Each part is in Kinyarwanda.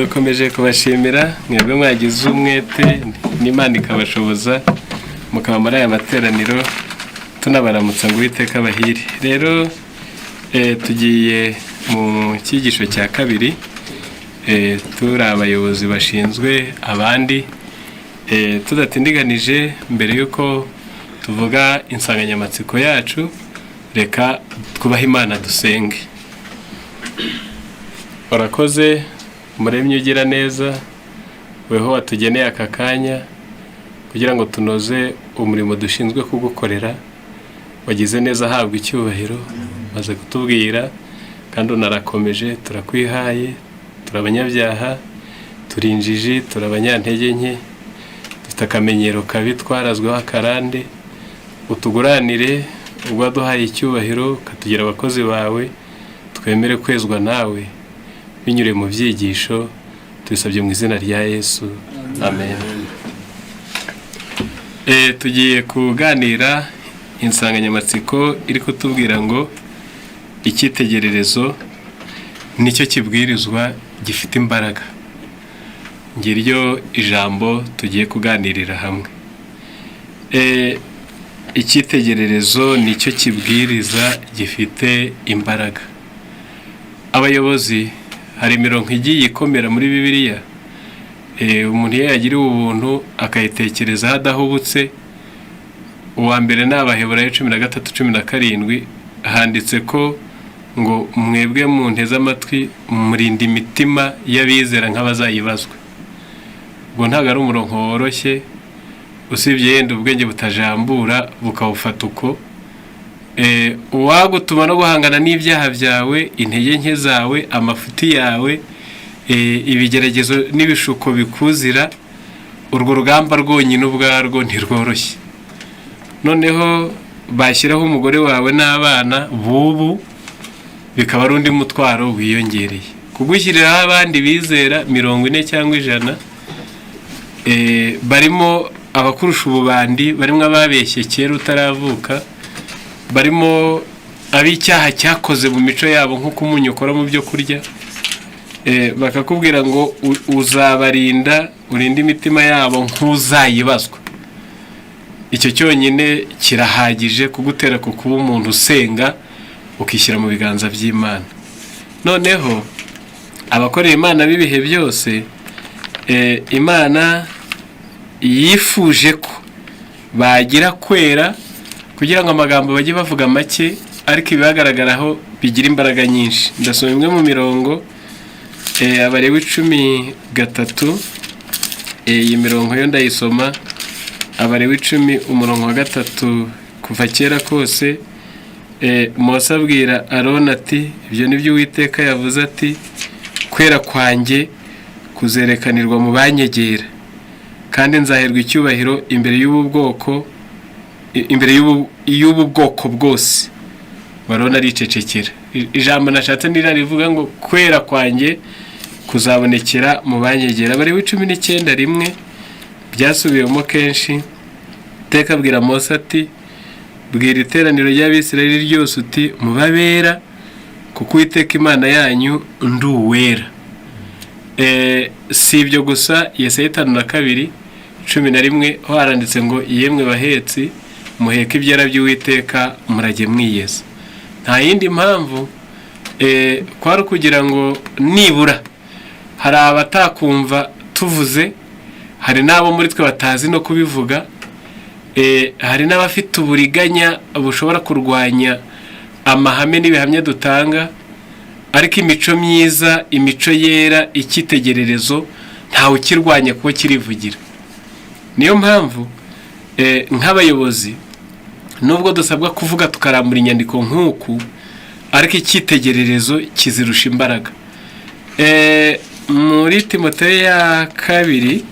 Dukomeje kubashimira mwebwe mwagize umwete n'Imana ikabashoboza mukaba muri aya materaniro, tunabaramutsa ngo Uwiteka abahire. Rero tugiye mu cyigisho cya kabiri, turi abayobozi bashinzwe abandi. Tudatindiganije, mbere y'uko tuvuga insanganyamatsiko yacu, reka twubahe Imana dusenge. Urakoze Muremyi ugira neza, weho watugeneye aka kanya kugira ngo tunoze umurimo dushinzwe kugukorera. Wagize neza, ahabwa icyubahiro. Maze kutubwira kandi unarakomeje, turakwihaye. Turi abanyabyaha, turi injiji, turi abanyantege nke, dufite akamenyero kabi twarazweho akarande. Utuguranire ubwo waduhaye icyubahiro ukatugira abakozi bawe, twemere kwezwa nawe binyuriye mu byigisho. Tubisabye mu izina rya Yesu, amen. Tugiye kuganira insanganyamatsiko iri kutubwira ngo icyitegererezo nicyo kibwirizwa gifite imbaraga. Ngiryo ijambo tugiye kuganirira hamwe. Icyitegererezo nicyo kibwiriza gifite imbaraga. Abayobozi, hari imirongo igiye ikomera muri Bibiliya. Umuntu iyo yagiriwe ubuntu akayitekerezaho adahubutse. Uwa mbere ni Abaheburayo 13:17. Handitse ko ngo mwebwe munteze amatwi murinda imitima y'abizera nk'abazayibazwa. Ubwo ntabwo ari umurongo woroshye, usibye yenda ubwenge butajambura bukawufata uko. Uwagutuma no guhangana n'ibyaha byawe, intege nke zawe, amafuti yawe, ibigeragezo n'ibishuko bikuzira, urwo rugamba rwonyine ubwarwo ntirworoshye. Noneho bashyiraho umugore wawe n'abana bubu, bikaba ari undi mutwaro wiyongereye. Kugushyiriraho abandi bizera 40 cyangwa 100, barimo abakurusha ububandi, barimo ababeshye kera utaravuka, barimo ab'icyaha cyakoze mu mico yabo nk'uko umunyu ukora mu byo kurya, bakakubwira ngo uzabarinda, urinde imitima yabo nk'uzayibazwa. Icyo cyonyine kirahagije kugutera ku kuba umuntu usenga, ukishyira mu biganza by'Imana. Noneho abakorera Imana b'ibihe byose, Imana yifuje ko bagira kwera kugira ngo amagambo bajye bavuga make, ariko ibibagaragaraho bigira imbaraga nyinshi. Ndasoma imwe mu mirongo, Abalewi 10:3. Iyi mirongo yo ndayisoma. Abalewi 10 umurongo wa 3: kuva kera kose Mose abwira Aroni ati ibyo ni byo Uwiteka yavuze ati kwera kwanjye kuzerekanirwa mu banyegera, kandi nzaherwa icyubahiro imbere y'ubu bwoko, imbere y'ubu bwoko bwose. Aroni aricecekera. Ijambo nashatse nira rivuga ngo kwera kwanjye kuzabonekera mu banyegera. Abalewi 19:1, byasubiwemo kenshi. Iteka abwira Mose ati bwira iteraniro ry'Abisirayeli ryose uti mubabera, kuko Uwiteka Imana yanyu ndi uwera. Si ibyo gusa, Yesaya 52:11 ho haranditse ngo yemwe bahetsi muheke ibyera by'Uwiteka, murajye mwiyeza. Nta yindi mpamvu, kwari ukugira ngo nibura hari abatakumva tuvuze, hari n'abo muri twe batazi no kubivuga, hari n'abafite uburiganya bushobora kurwanya amahame n'ibihamya dutanga, ariko imico myiza, imico yera, icyitegererezo ntawe ukirwanya kuko kirivugira. Niyo mpamvu nk'abayobozi, nubwo dusabwa kuvuga tukarambura inyandiko nk'uku, ariko icyitegererezo kizirusha imbaraga. Muri Timoteyo ya kabiri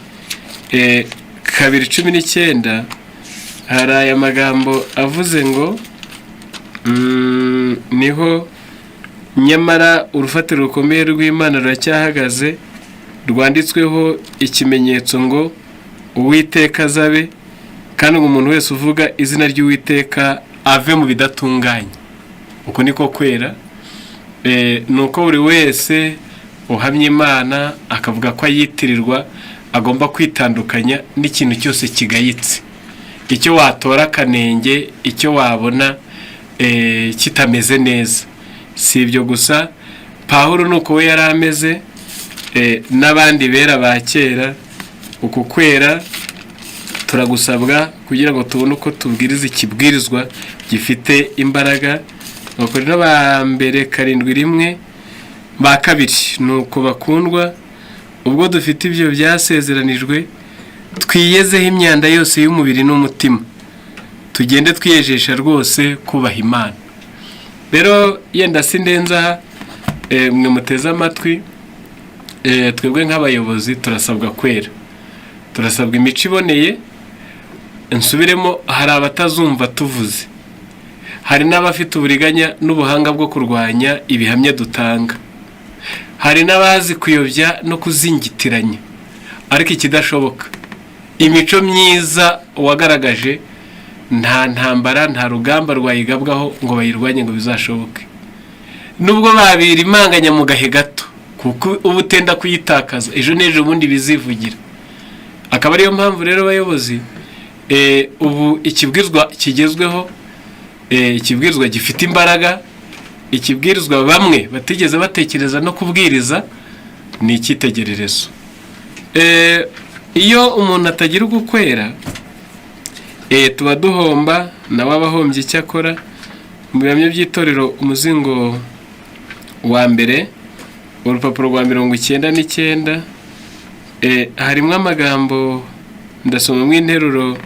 2:19 hari aya magambo avuze ngo niho nyamara urufatiro rukomeye rw'Imana ruracyahagaze, rwanditsweho ikimenyetso ngo Uwiteka azabe, kandi ngo umuntu wese uvuga izina ry'Uwiteka ave mu bidatunganye. Uko niko kwera. Ni uko buri wese Uhamya Imana akavuga ko ayitirirwa agomba kwitandukanya n'ikintu cyose kigayitse, icyo watora akanenge, icyo wabona kitameze neza. Si ibyo gusa, Pawulo ni uko we yari ameze, n'abandi bera ba kera. Uku kwera turagusabwa kugira ngo tubone uko tubwiriza ikibwirizwa gifite imbaraga. Abakorinto ba mbere 7:1 ba kabiri: "Nuko bakundwa, ubwo dufite ibyo byasezeranijwe, twiyezeho imyanda yose y'umubiri n'umutima, tugende twiyejesha rwose kubaha Imana." Rero yenda si ndenza aha, mwe muteze amatwi, twebwe nk'abayobozi turasabwa kwera, turasabwa imico iboneye. Nsubiremo, hari abatazumva tuvuze, hari n'abafite uburiganya n'ubuhanga bwo kurwanya ibihamya dutanga, hari n'abazi kuyobya no kuzingitiranya. Ariko ikidashoboka, imico myiza wagaragaje, nta ntambara, nta rugamba rwayigabwaho ngo bayirwanye ngo bizashoboke, nubwo babira imanganya mu gahe gato, kuko uba utenda kuyitakaza, ejo n'ejo bundi bizivugira. Akaba ariyo mpamvu rero abayobozi, ubu ikibwizwa kigezweho, ikibwirizwa gifite imbaraga, ikibwirizwa bamwe batigeze batekereza no kubwiriza, ni icyitegererezo. Iyo umuntu atagira ugukwera, tuba duhomba, nawe aba ahombye icyo akora. Mu Bihamya by'Itorero, umuzingo wa mbere, urupapuro rwa 99, harimo amagambo, ndasomamo interuro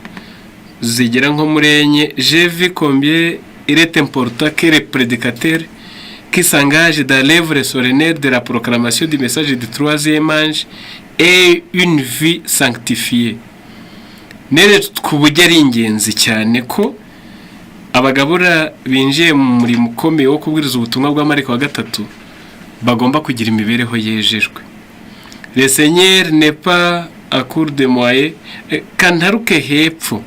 zigera nko muri enye. "J'ai vu combien il est important que les prédicateurs qui s'engagent dans l'œuvre solennelle de la proclamation du message du troisième ange aient une vie sanctifiée." Neretswe uburyo ari ingenzi cyane ko abagabura binjiye mu murimo ukomeye wo kubwiriza ubutumwa bwa marayika wa gatatu bagomba kugira imibereho yejejwe. Le Seigneur n'est pas à court de moyens. Kantaruke hepfo: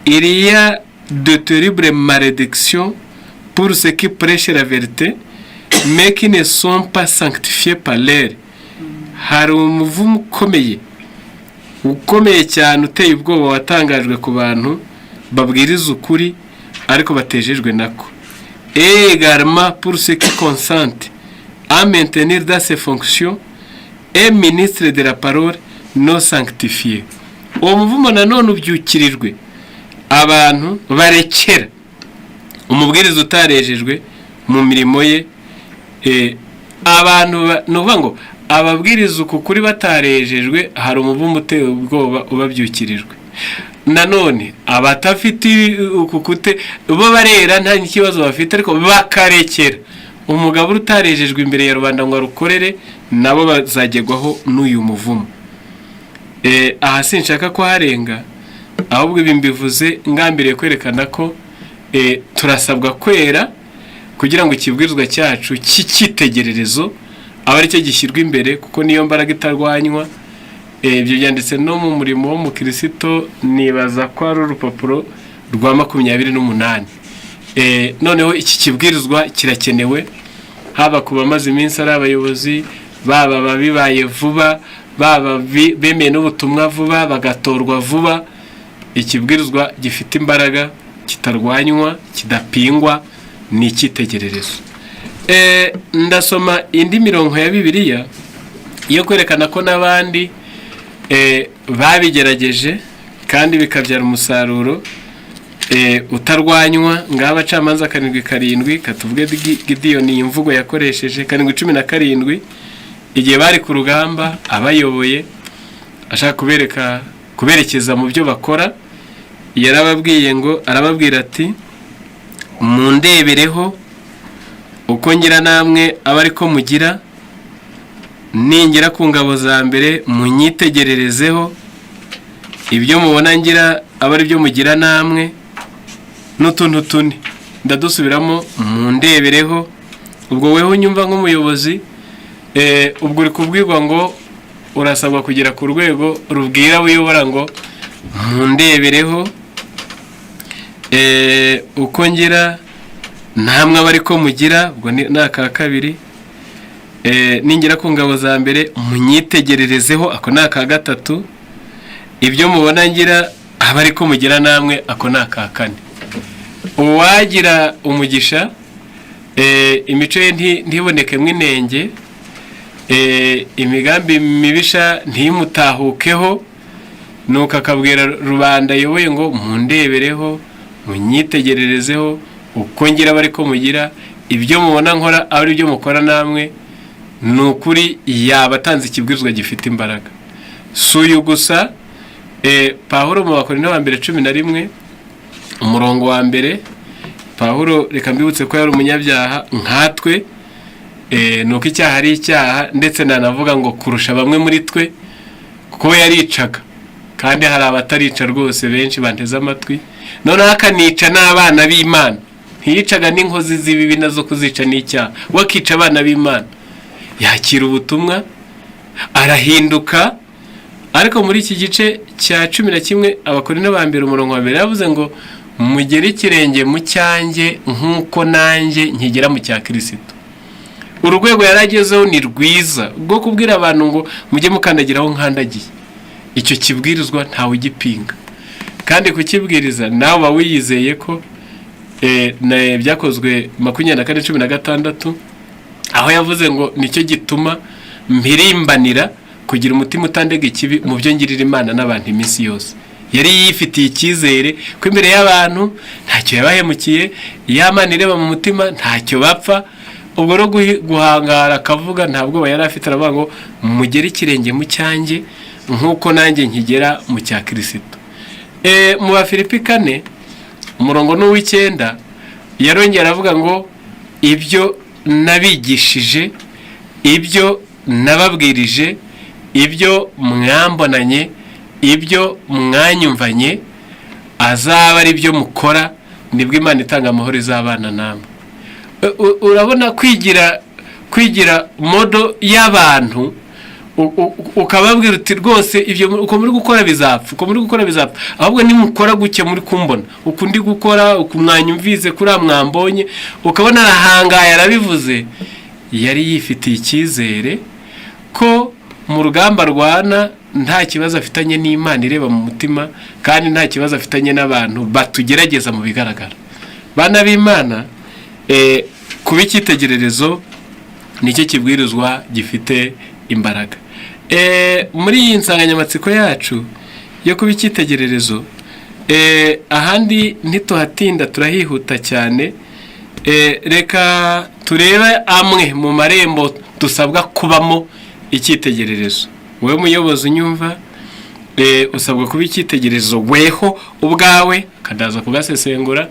"Il y a de terribles malédictions pour ceux qui prêchent la vérité mais qui ne sont pas sanctifiés par elle." Hari umuvumo ukomeye, ukomeye cyane, uteye ubwoba, watangajwe ku bantu babwiriza ukuri ariko batejejwe nako. "Et également pour ceux qui consentent à maintenir dans ses fonctions un ministre de la parole non sanctifié." Uwo muvumo nanone ubyukirijwe abantu barekera umubwiriza utarejejwe mu mirimo ye. Abantu ni ukuvuga ngo ababwiriza uku kuri batarejejwe, hari umuvumo uteye ubwoba ubabyukirijwe. Nanone abatafite uku kute, bo barera nta n'ikibazo bafite, ariko bakarekera umugabo utarejejwe imbere ya rubanda ngo arukorere, nabo bazagerwaho n'uyu muvumo. Aha sinshaka kuharenga, ahubwo ibi mbivuze ngambiriye kwerekana ko turasabwa kwera kugira ngo ikibwirizwa cyacu cy'icyitegererezo abe aricyo gishyirwa imbere, kuko niyo mbaraga itarwanywa. Ibyo byanditse no mu Murimo w'Umukirisito, nibaza ko ari urupapuro rwa 28. Noneho iki kibwirizwa kirakenewe haba ku bamaze iminsi ari abayobozi, baba ababibaye vuba, baba bemeye n'ubutumwa vuba, bagatorwa vuba. Ikibwirizwa gifite imbaraga, kitarwanywa, kidapingwa, ni icyitegererezo. Ndasoma indi mirongo ya Bibiliya yo kwerekana ko n'abandi babigerageje kandi bikabyara umusaruro utarwanywa. Ngaho Abacamanza 7:7, katuvuge Gidiyoni, iyi mvugo yakoresheje, 7:17, igihe bari ku rugamba abayoboye, ashaka kubereka, kuberekeza mu byo bakora, yarababwiye ngo, arababwira ati: "Mundebereho uko ngira, namwe abe ariko mugira. Ningera ku ngabo za mbere, munyitegererezeho, ibyo mubona ngira abe ari byo mugira namwe." N'utuntu tune ndadusubiramo: mundebereho. Ubwo weho unyumva nk'umuyobozi, ubwo uri kubwirwa ngo urasabwa kugera ku rwego rubwira uyobora ngo: "Mundebereho uko ngira, namwe abe ariko mugira." Ubwo ni aka kabiri. Ningera ku ngabo za mbere munyitegererezeho, ako ni aka gatatu. Ibyo mubona ngira aba ariko mugira namwe, ako ni aka kane. Uwagira umugisha, imico ye ntibonekemo inenge, imigambi mibisha ntimutahukeho, nuko akabwira rubanda ayoboye ngo mundebereho, munyitegererezeho, uko ngira aba ariko mugira, ibyo mubona nkora aba ari byo mukora namwe, ni ukuri yaba atanze ikibwirizwa gifite imbaraga. Si uyu gusa. Pawulo mu Bakorinto ba mbere 11 umurongo wa mbere, Pawulo, reka mbibutse ko yari umunyabyaha nkatwe, ni uko icyaha ari icyaha, ndetse nanavuga ngo kurusha bamwe muri twe, kuko we yaricaga, kandi hari abatarica rwose benshi banteze amatwi. Noneho akanica n'abana b'Imana, ntiyicaga n'inkozi z'ibibi, nazo kuzica n'icyaha, we akica abana b'Imana. Yakira ubutumwa arahinduka. Ariko muri iki gice cya 11 Abakorinto ba mbere umurongo wa mbere yavuze ngo mugere ikirenge mu cyanjye nk'uko nanjye nkigera mu cya Kirisito. Urwego yari agezeho ni rwiza rwo kubwira abantu ngo mujye mukandagiraho nkandagiye. Icyo kibwirizwa ntawe ugipinga, kandi kukibwiriza nawe uba wiyizeye ko Byakozwe 24:16, aho yavuze ngo nicyo gituma mpirimbanira kugira umutima utandega ikibi mu byo ngirira Imana n'abantu iminsi yose. Yari yifitiye icyizere ko imbere y'abantu ntacyo yabahemukiye, Imana ireba mu mutima ntacyo bapfa. Ubwo rero guhangara akavuga nta bwoba yari afite, aravuga ngo mugere ikirenge mu cyanjye nk'uko nanjye nkigera mu cya Kirisito. Mu Bafilipi 4 umurongo ni uw'icyenda, yarongera aravuga ngo ibyo nabigishije, ibyo nababwirije, ibyo mwambonanye, ibyo mwanyumvanye, azaba ari byo mukora, nibwo Imana itanga amahoro izabana namwe. Urabona kwigira model y'abantu, ukababwira uti rwose ibyo uko muri gukora bizapfa, uko muri gukora bizapfa, ahubwo nimukora gutya muri kumbona uku ndi gukora, uku mwanyumvise, kuriya mwambonye, ukabona arahangaye arabivuze. Yari yifitiye icyizere ko mu rugamba arwana nta kibazo afitanye n'Imana ireba mu mutima, kandi nta kibazo afitanye n'abantu batugerageza mu bigaragara. Bana b'Imana, kuba icyitegererezo nicyo kibwirizwa gifite imbaraga. Muri iyi nsanganyamatsiko yacu yo kuba icyitegererezo, ahandi ntituhatinda, turahihuta cyane. Reka turebe amwe mu marembo dusabwa kubamo icyitegererezo. Wowe muyobozi unyumva, usabwa kuba icyitegererezo weho ubwawe, akadaza kugasesengura.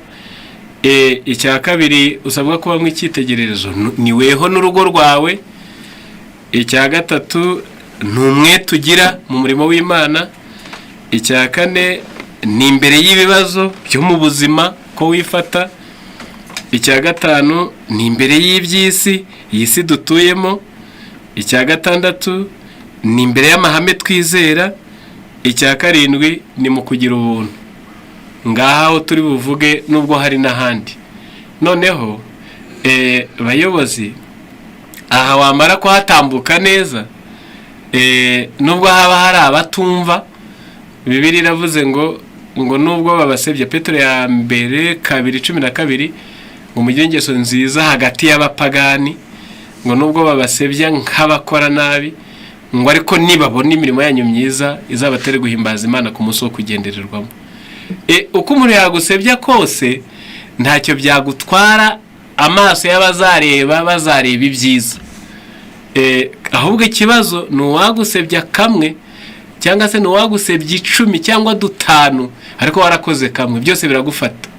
Icya kabiri usabwa kubamo icyitegererezo ni weho n'urugo rwawe. Icya gatatu ni umwete ugira mu murimo w'Imana. Icya kane ni imbere y'ibibazo byo mu buzima ko wifata. Icya gatanu ni imbere y'iby'isi, iyi si dutuyemo. Icya gatandatu ni imbere y'amahame twizera. Icya karindwi ni mu kugira ubuntu. Ngaha aho turi buvuge, nubwo hari n'ahandi. Noneho bayobozi, aha wamara kuhatambuka neza, nubwo haba hari abatumva, Bibiliya iravuze ngo nubwo babasebye, Petero ya mbere 2:12, ngo mugire ingeso nziza hagati y'abapagani, ngo nubwo babasebya nk'abakora nabi, ngo ariko nibabona imirimo yanyu myiza izabatere guhimbaza Imana ku munsi wo kugendererwamo. Uko umuntu yagusebya kose ntacyo byagutwara, amaso y'abazareba bazareba ibyiza. Ahubwo ikibazo ni uwagusebya kamwe, cyangwa se ni uwagusebya 10 cyangwa dutanu, ariko warakoze kamwe, byose biragufata.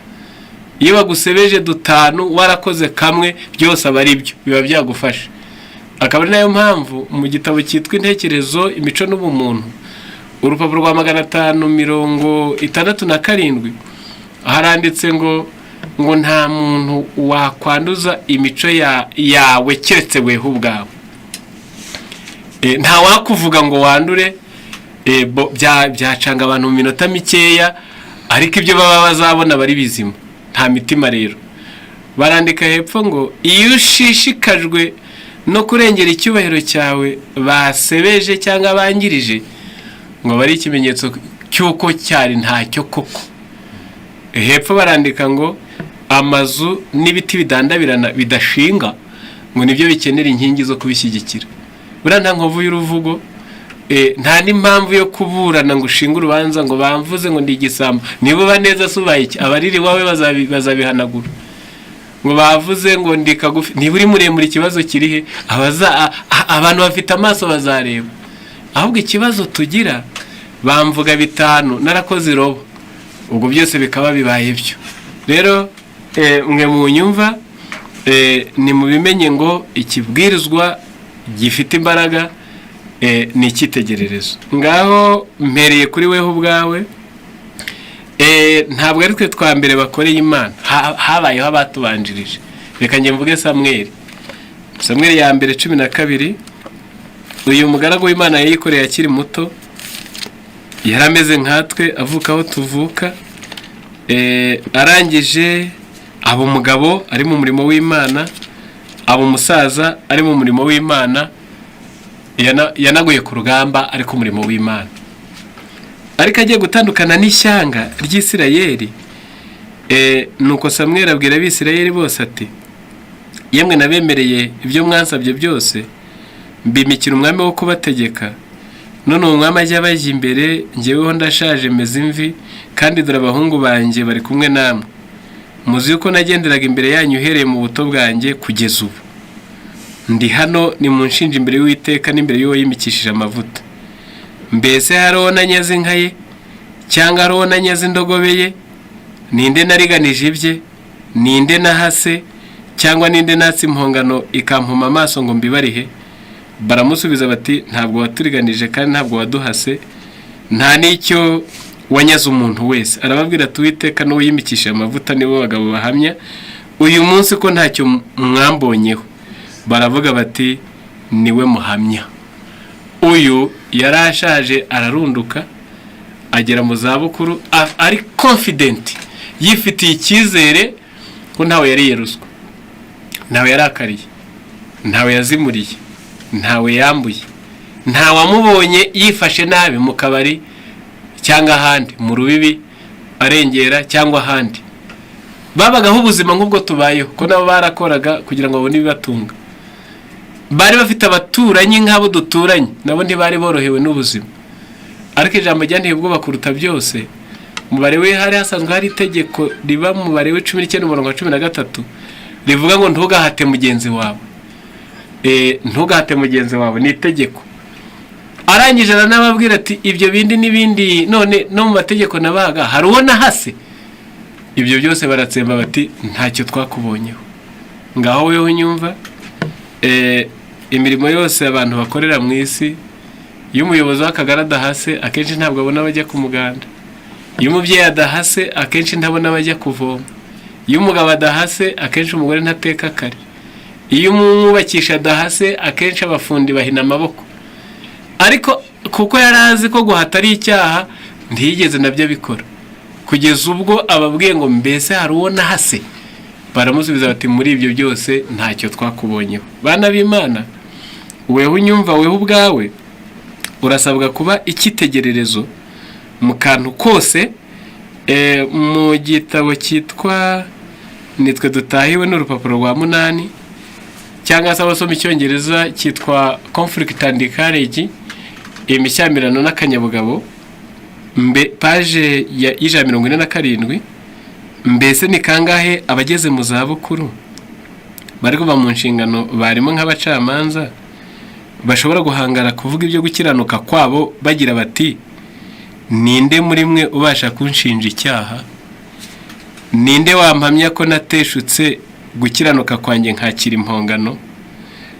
Iyo bagusebeje dutanu warakoze kamwe, byose aba ari byo biba byagufasha. Akaba ari nayo mpamvu mu gitabo cyitwa Intekerezo, Imico n'Ubumuntu, urupapuro rwa 567, haranditse ngo nta muntu wakwanduza imico yawe keretse weho ubwawe. Nta wakuvuga ngo wandure. Byacanga abantu mu minota mikeya, ariko ibyo baba bazabona bari bizima, nta mitima. Rero barandika hepfo ngo iyo ushishikajwe No kurengera icyubahiro cyawe basebeje cyangwa bangirije, ngo aba ari ikimenyetso cy'uko cyari ntacyo koko. Hepfo barandika ngo amazu n'ibiti bidandabirana bidashinga, ngo nibyo bikenera inkingi zo kubishyigikira. Buriya nta nkovu y'uruvugo, nta n'impamvu yo kuburana ngo ushinge urubanza ngo bamvuze ngo ndi igisambo. Niba uba neza se ubaye iki? Abariri iwawe bazabihanagura. Ngo bavuze ngo ndi kagufi, niba uri muremure ikibazo kiri he? Abantu bafite amaso bazareba. Ahubwo ikibazo tugira, bamvuga bitanu narakoze irobo, ubwo byose bikaba bibaye byo. Rero mwe munyumva, ni mubimenye ngo ikibwirizwa gifite imbaraga ni icyitegererezo. Ngaho mpereye kuri weho ubwawe. Ntabwo ari twe twa mbere bakoreye Imana, habayeho abatubanjirije. Reka njye mvuge Samweri, Samweri ya mbere 12. Uyu mugaragu w'Imana yayikoreye akiri muto, yari ameze nkatwe, avuka aho tuvuka. Arangije aba umugabo ari mu murimo w'Imana, aba umusaza ari mu murimo w'Imana, yanaguye ku rugamba ari ku murimo w'Imana. Ariko agiye gutandukana n'ishyanga ry'Isirayeli, nuko Samweli abwira Abisirayeli bose ati: "Yemwe, nabemereye ibyo mwansabye byose, mbimikira umwami wo kubategeka. None uwo mwami ajya abajya imbere. Njyeweho ndashaje, meze imvi, kandi dore abahungu banjye bari kumwe namwe. Muzi yuko nagenderaga imbere yanyu uhereye mu buto bwanjye kugeza ubu. Ndi hano, nimunshinje imbere y'Uwiteka n'imbere y'uwo yimikishije amavuta. Mbese hari uwo nanyaze inka ye, cyangwa hari uwo nanyaze indogobe ye? Ninde nariganije ibye? Ninde nahase, cyangwa ninde natse impongano ikampuma amaso ngo mbibarihe?" Baramusubiza bati: "Ntabwo waturiganije kandi ntabwo waduhase, nta n'icyo wanyaze umuntu wese." Arababwira ati: "Uwiteka n'uwo yimikishije amavuta nibo bagabo bahamya uyu munsi ko ntacyo mwambonyeho." Baravuga bati: "Niwe muhamya." Uyu yari ashaje, ararunduka, agera mu zabukuru ari confident, yifitiye icyizere ko ntawe yariye ruswa, ntawe yarakariye, ntawe yazimuriye, ntawe yambuye, ntawamubonye yifashe nabi mu kabari cyangwa ahandi mu rubibi arengera cyangwa ahandi. Babagaho ubuzima nk'ubwo tubayeho, ko nabo barakoraga kugira ngo babone ibibatunga. Bari bafite abaturanyi nk'abo duturanye, nabo ntibari borohewe n'ubuzima. Ariko ijambo ryanteye ubwoba kuruta byose, umubare we hari hasanzwe hari itegeko riba mu mubare we 19 umurongo wa 13, rivuga ngo ntugahate mugenzi wawe. Ntugahate mugenzi wawe ni itegeko. Arangije aranababwira ati: "Ibyo bindi n'ibindi, none no mu mategeko nabaga hari uwo nahase?" Ibyo byose baratsemba bati: "Ntacyo twakubonyeho." Ngaho wewe unyumva, imirimo yose abantu bakorera mu isi, iyo umuyobozi w'akagari adahase, akenshi ntabwo abona abajya ku muganda. Iyo umubyeyi adahase, akenshi ntabona abajya kuvoma. Iyo umugabo adahase, akenshi umugore ntateka kare. Iyo umwubakisha adahase, akenshi abafundi bahina amaboko. Ariko kuko yari azi ko guhata ari icyaha, ntiyigeze nabyo abikora, kugeza ubwo ababwiye ngo: "Mbese hari uwo nahase?" Baramusubiza bati: "Muri ibyo byose ntacyo twakubonyeho." Bana b'Imana, weho unyumva, weho ubwawe urasabwa kuba icyitegererezo mu kantu kose. Mu gitabo cyitwa Nitwe Dutahiwe n'urupapuro rwa 8, cyangwa se abasoma Icyongereza cyitwa Conflict and Courage, imishyamirano n'akanyabugabo, mbe page ya 147. Mbese ni kangahe abageze mu zabukuru bari kuva mu nshingano barimo nk'abacamanza bashobora guhangara kuvuga ibyo gukiranuka kwabo bagira bati: "Ninde muri mwe ubasha kunshinja icyaha? Ninde wampamya ko nateshutse gukiranuka kwanjye nkakira impongano?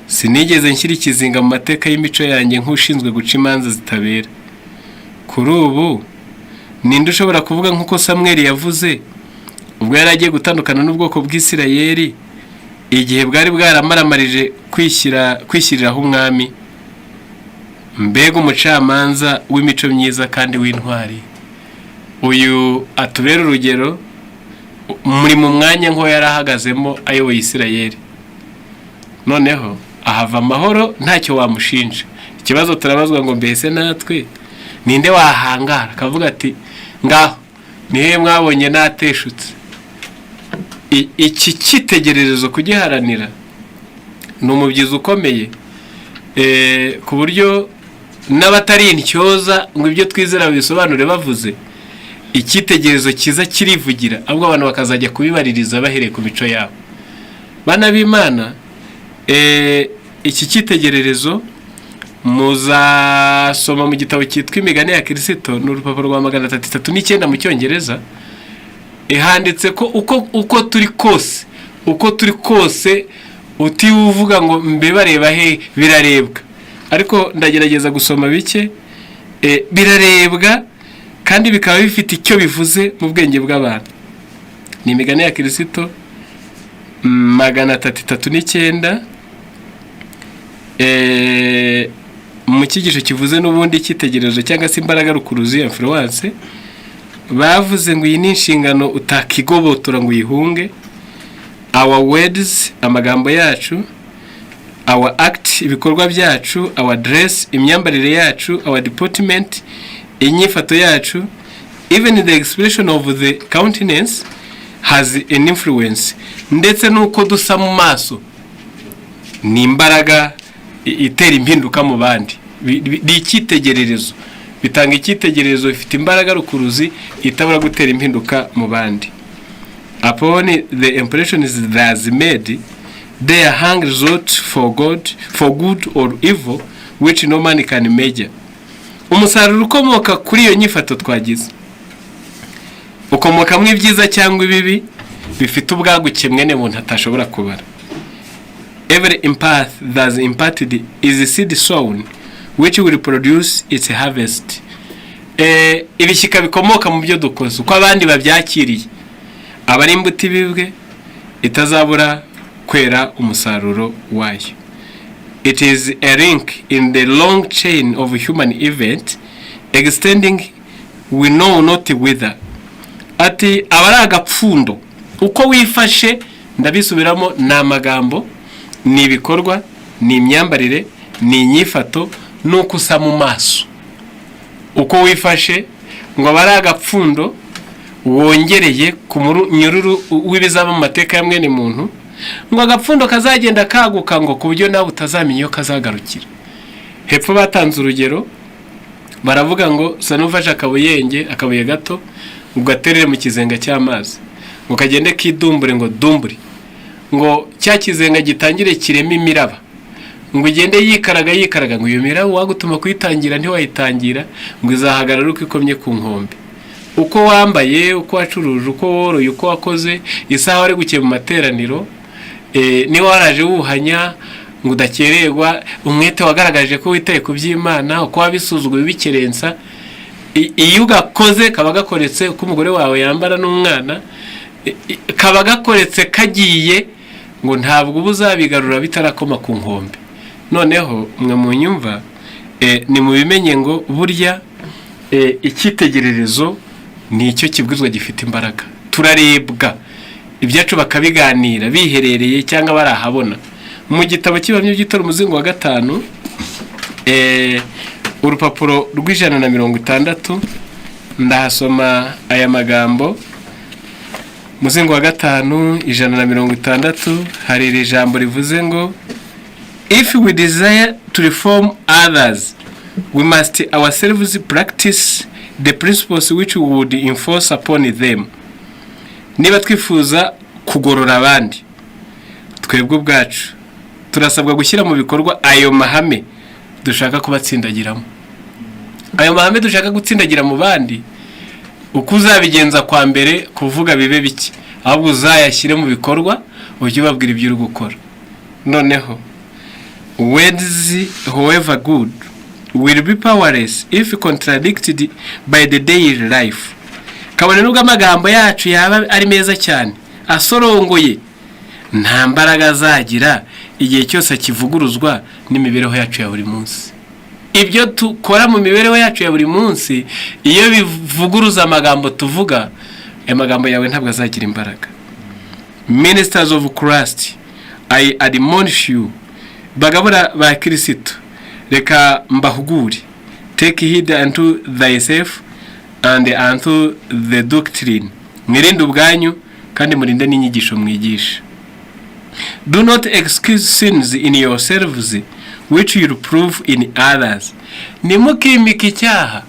Sinigeze nshyira ikizinga mu mateka y'imico yanjye nk'ushinzwe guca imanza zitabera." Kuri ubu ninde ushobora kuvuga nk'uko Samweli yavuze ubwo yari agiye gutandukana n'ubwoko bw'Isirayeli, igihe bwari bwaramaramarije kwishyiriraho umwami? Mbega umucamanza w'imico myiza kandi w'intwari! Uyu atubera urugero muri mu mwanya nk'uwo yari ahagazemo ayoboye Isirayeli. Noneho Ahava amahoro, ntacyo wamushinja. Ikibazo turabazwa ngo: mbese natwe ninde wahangara akavuga ati: "Ngaho nihe mwabonye nateshutse?" Iki cyitegererezo kugiharanira ni umubyizi ukomeye, ku buryo n'abatari intyoza ngo ibyo twizera bisobanure bavuze, icyitegererezo cyiza kirivugira, ahubwo abantu bakazajya kubibaririza bahereye ku mico yabo. Bana b'Imana, iki cyitegererezo muzasoma mu gitabo cyitwa Imigani ya Kirisito, ni urupapuro rwa 339 mu Cyongereza. Handitse ko uko turi kose, uko turi kose, utiwe uvuga ngo mbe bareba he, birarebwa. Ariko ndagerageza gusoma bike. Birarebwa kandi bikaba bifite icyo bivuze mu bwenge bw'abantu. Ni Imigani ya Kirisito 339, mu cyigisho kivuze n'ubundi icyitegererezo cyangwa se imbaraga rukuruzi, influence. Bavuze ngo iyi ni inshingano utakigobotora ngo uyihunge. Our words, amagambo yacu, our act, ibikorwa byacu, our dress, imyambarire yacu, our deportment, inyifato yacu, even the expression of the countenance has an influence, ndetse n'uko dusa mu maso ni imbaraga itera impinduka mu bandi. Ni icyitegererezo, bitanga icyitegererezo, bifite imbaraga rukuruzi itabura gutera impinduka mu bandi. Upon the impressions thus made there hang result for God, for good or evil, which no man can measure. Umusaruro ukomoka kuri iyo nyifato twagize ukomokamo ibyiza cyangwa ibibi bifite ubwaguke mwene muntu atashobora kubara. Every empath thus imparted is a seed sown which will produce its harvest. Ibishyika bikomoka mu byo dukoze, uko abandi babyakiriye, aba ari imbuto ibibwe itazabura kwera umusaruro wayo. It is a link in the long chain of human event extending we know not whither. Ati aba ari agapfundo. Uko wifashe, ndabisubiramo, ni amagambo, ni ibikorwa, ni imyambarire, ni inyifato, n'uko usa mu maso. Uko wifashe ngo aba ari agapfundo wongereye ku munyururu w'ibizaba mu mateka ya mwene muntu, ngo agapfundo kazagenda kaguka, ngo ku buryo nawe utazamenya iyo kazagarukira. Hepfo batanze urugero, baravuga ngo sa n'ufashe akabuyenge, akabuye gato, ngo ugaterere mu kizenga cy'amazi, ngo kagende kidumbure, ngo dumbure, ngo cya kizenga gitangire kireme imiraba, ngo ugende yikaraga yikaraga, ngo iyo miraba wagutuma kuyitangira ntiwayitangira, ngo izahagarara uko ikomye ku nkombe. Uko wambaye, uko wacuruje, uko woroye, uko wakoze, isaha wari gukiye mu materaniro, niba waraje wuhanya ngo udakererwa, umwete wagaragaje ko witaye ku by'Imana, uko wabisuzuguye ubikerensa, iyo ugakoze kaba gakoretse. Uko umugore wawe yambara n'umwana, kaba gakoretse kagiye, ngo ntabwo uba uzabigarura bitarakoma ku nkombe. Noneho mwe mu nyumva, ni mubimenye ngo burya icyitegererezo ni icyo kibwizwa gifite imbaraga. Turarebwa, ibyacu bakabiganira biherereye cyangwa barahabona. Mu gitabo cy'Ibihamya by'itora, umuzingo wa gatanu, urupapuro rw'160, ndahasoma aya magambo. Muzingo wa gatanu, 160, hari iri jambo rivuze ngo: "If we desire to reform others, we must ourselves practice the principles which we would enforce upon them." Niba twifuza kugorora abandi, twebwe ubwacu turasabwa gushyira mu bikorwa ayo mahame dushaka kubatsindagiramo. Ayo mahame dushaka gutsindagira mu bandi, uko uzabigenza kwa mbere, kuvuga bibe bike, ahubwo uzayashyire mu bikorwa, ujye ubabwira ibyo uri gukora. Noneho: "Words, however good, will be powerless if contradicted by the daily life." Kabone nubwo amagambo yacu yaba ari meza cyane, asorongoye, nta mbaraga azagira igihe cyose akivuguruzwa n'imibereho yacu ya buri munsi. Ibyo dukora mu mibereho yacu ya buri munsi, iyo bivuguruza amagambo tuvuga, aya magambo yawe ntabwo azagira imbaraga. "Ministers of Christ, I admonish you Bagabura ba Kirisitu, reka mbahugure. Take heed unto thyself and unto the doctrine. Mwirinde ubwanyu kandi murinde n'inyigisho mwigisha. Do not excuse sins in yourselves which you reprove in others. Ntimukimike icyaha,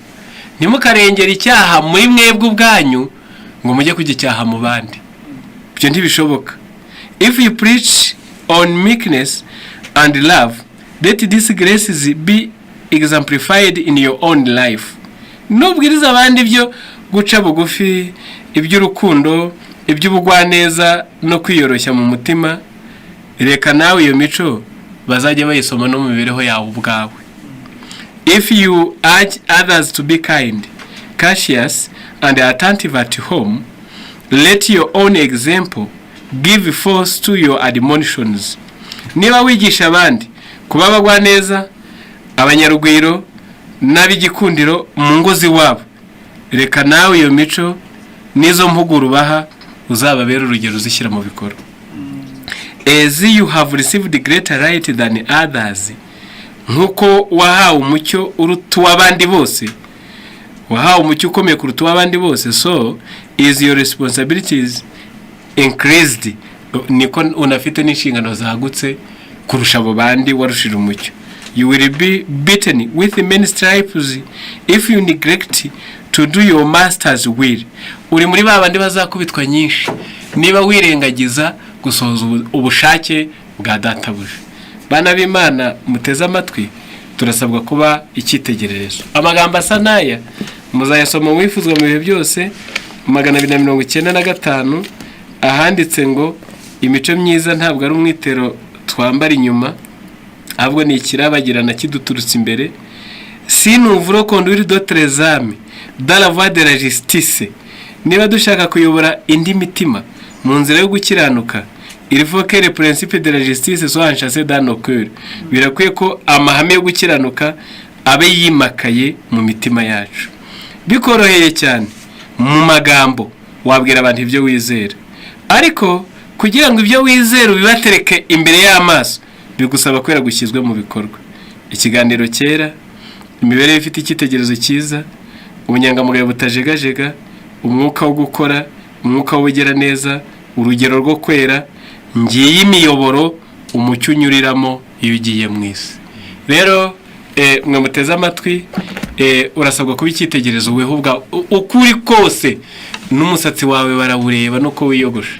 ntimukarengere icyaha muri mwebwe ubwanyu ngo mujye kugicyaha mu bandi. Ibyo ntibishoboka. If you preach on meekness and love, let these graces be exemplified in your own life. Nubwiriza abandi ibyo guca bugufi, iby'urukundo, iby'ubugwaneza no kwiyoroshya mu mutima, reka nawe iyo mico bazajya bayisoma no mu mibereho yawe ubwawe. If you urge others to be kind, courteous and attentive at home, let your own example give force to your admonitions. Niba wigisha abandi kuba abagwaneza, abanyarugwiro n'ab'igikundiro mu ngo z'iwabo, reka nawe iyo mico n'izo mpuguro ubaha uzababere urugero uzishyira mu bikorwa. As you have received greater light than others, nk'uko wahawe umucyo uruta uw'abandi bose, wahawe umucyo ukomeye kuruta uw'abandi bose, so is your responsibilities increased. Niko unafite n'inshingano zagutse kurusha abo bandi warushije umucyo. You will be beaten with many stripes if you neglect to do your master's will. Uri muri ba bandi bazakubitwa nyinshi niba wirengagiza gusohoza ubushake bwa databuja. Bana b'Imana muteze amatwi, turasabwa kuba icyitegererezo. Amagambo asa n'aya muzayasoma mu Wifuzwa mu bihe byose, 295, ahanditse ngo: "Imico myiza ntabwo ari umwitero twambara inyuma, ahubwo ni ikirabagirana kiduturutse imbere." Si nous voulons conduire d'autres âmes dans la voie de la justice, niba dushaka kuyobora indi mitima mu nzira yo gukiranuka, il faut que les principes de la justice soient enchâssés dans nos cœurs. Birakwiye ko amahame yo gukiranuka abe yimakaye mu mitima yacu. Bikoroheye cyane mu magambo wabwira abantu ibyo wizera, ariko kugira ngo ibyo wizera ubibatereke imbere y'amaso bigusaba kwera gushyizwe mu bikorwa. Ikiganiro cyera, imibereho ifite icyitegererezo cyiza, ubunyangamugayo butajegajega, umwuka wo gukora, umwuka w'ubugiraneza, urugero rwo kwera, ngiyi imiyoboro umucyo unyuriramo iyo ugiye mu isi. Rero mwe muteze amatwi, urasabwa kuba icyitegererezo weho ubwawe uko uri kose. N'umusatsi wawe barawureba, nuko wiyogosha.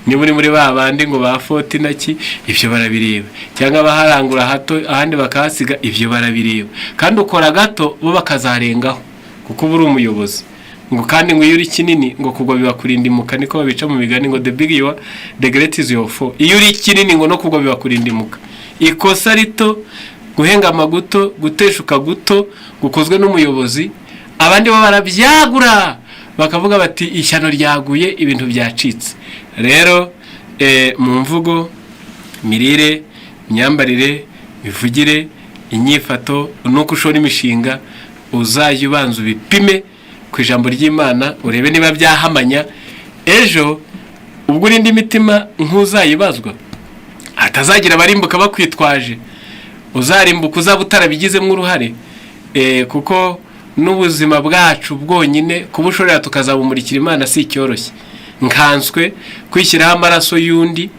Niba uri muri ba bandi ngo ba foti naki, ibyo barabireba, cyangwa abaharangura hato ahandi bakahasiga, ibyo barabireba. Kandi ukora gato bo bakazarengaho, kuko uba uri umuyobozi. Ngo kandi ngo iyo uri kinini ngo kugwa bibakurinda imuka, niko babica mu migani ngo "The big you are, the great is your fall." Iyo uri kinini ngo no kugwa bibakurinda imuka. Ikosa rito, guhengama guto, guteshuka guto gukozwe n'umuyobozi, abandi bo barabyagura bakavuga bati: "Ishyano ryaguye, ibintu byacitse." Rero mu mvugo, mirire, imyambarire, mivugire, inyifato, nuko ushora imishinga, uzajya ubanza ubipime ku ijambo ry'Imana, urebe niba byahamanya. Ejo ubwo urinda imitima nk'uzayibazwa, hatazagira abarimbuka bakwitwaje, uzarimbuka uzaba utarabigizemo uruhare. Kuko n'ubuzima bwacu bwonyine kubushorera tukazabumurikira Imana si icyoroshye, nkanswe kwishyiraho amaraso y'undi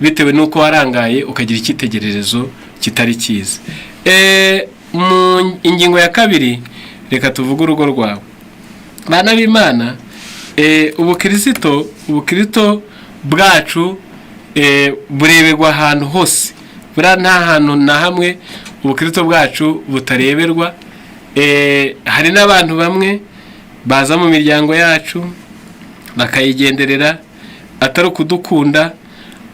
bitewe n'uko warangaye ukagira icyitegererezo kitari cyiza. Mu ingingo ya kabiri, reka tuvuge urugo rwawe. Bana b'Imana, ubukirisito bwacu bureberwa ahantu hose. Buriya nta hantu na hamwe ubukirisito bwacu butareberwa. Hari n'abantu bamwe baza mu miryango yacu bakayigenderera, atari ukudukunda,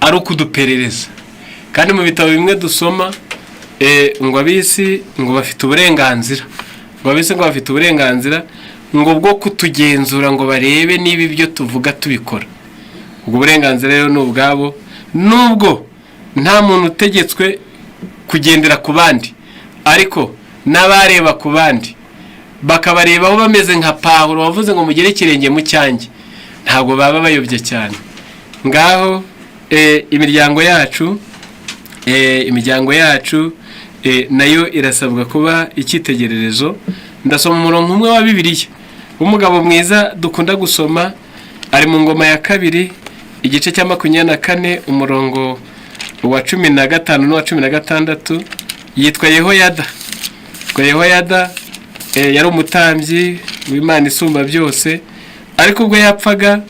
ari ukuduperereza. Kandi mu bitabo bimwe dusoma, ngo ab'isi ngo bafite uburenganzira, ngo ab'isi ngo bafite uburenganzira ngo bwo kutugenzura, ngo barebe niba ibyo tuvuga tubikora. Ubwo burenganzira rero ni ubwabo, nubwo nta muntu utegetswe kugendera ku bandi, ariko n'abareba ku bandi bakabarebaho bameze nka Pawulo wavuze ngo: "Mugere ikirenge mu cyanjye", ntabwo baba bayobye cyane. Ngaho imiryango yacu Imiryango yacu nayo irasabwa kuba icyitegererezo. Ndasoma umurongo umwe wa Bibiliya w'umugabo mwiza dukunda gusoma, ari mu Ngoma ya Kabiri, igice cya 24, umurongo wa 15 n'uwa 16. Yitwa Yehoyada. Yitwa Yehoyada, yari umutambyi w'Imana Isumba Byose. Ariko ubwo yapfaga,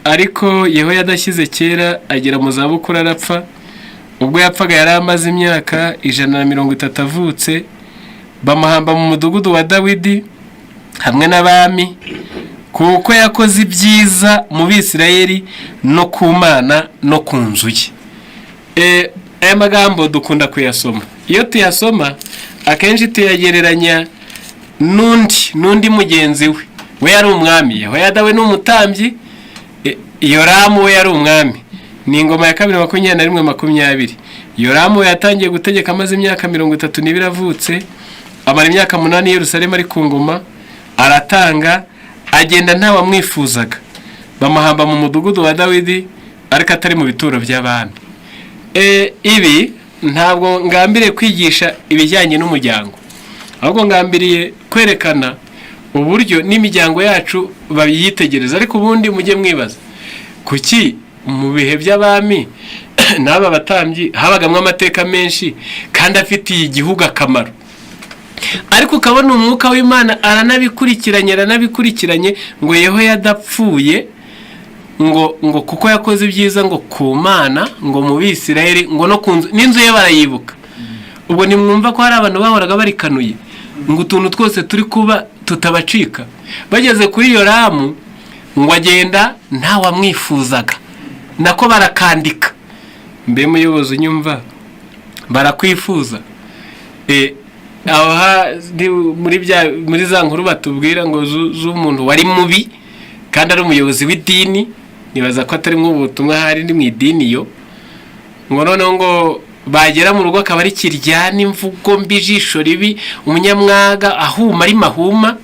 ariko Yehoyada ashyize kera agera mu zabukuru, arapfa. Ubwo yapfaga yari amaze imyaka 130 avutse. Bamuhamba mu Mudugudu wa Dawidi hamwe n'abami, kuko yakoze ibyiza mu Bisirayeli no ku Mana no ku nzu ye. Aya magambo dukunda kuyasoma. Iyo tuyasoma akenshi tuyagereranya n'undi mugenzi we. We yari umwami, Yehoyada we ni umutambyi, Yoramu we yari umwami. Ni Ingoma ya Kabiri 21:20. Yoramu we yatangiye gutegeka amaze imyaka 32 avutse, amara imyaka 8 i Yerusalemu ari ku ngoma. Aratanga, agenda ntawamwifuzaga, bamuhamba mu Mudugudu wa Dawidi, ariko atari mu bituro by'abami. Ibi ntabwo ngambiriye kwigisha ibijyanye n'umuryango, ahubwo ngambiriye kwerekana uburyo n'imiryango yacu bayitegereza. Ariko ubundi mujye mwibaza, kuki mu bihe by'abami n'aba batambyi habagamo amateka menshi kandi afitiye igihugu akamaro, ariko ukabona Umwuka w'Imana aranabikurikiranye, aranabikurikiranye, ngo Yehoyada apfuye, ngo kuko yakoze ibyiza ngo ku Mana, ngo mu Bisirayeli, ngo no ku nzu, n'inzu ye barayibuka? Ubwo ntimwumva ko hari abantu bahoraga barikanuye ngo utuntu twose turi kuba tutabacika? Bageze kuri Yoramu, ngo agenda ntawamwifuzaga, nako barakandika. Mbe muyobozi unyumva, barakwifuza? Aho muri za nkuru batubwira ngo z'umuntu wari mubi kandi ari umuyobozi w'idini, nibaza ko atari nk'ubu butumwa, hari ni mu idini yo, ngo noneho ngo bagera mu rugo akaba ari kiryana, imvugo mbi, ijisho ribi, umunyamwaga, ahuma ari mahuma.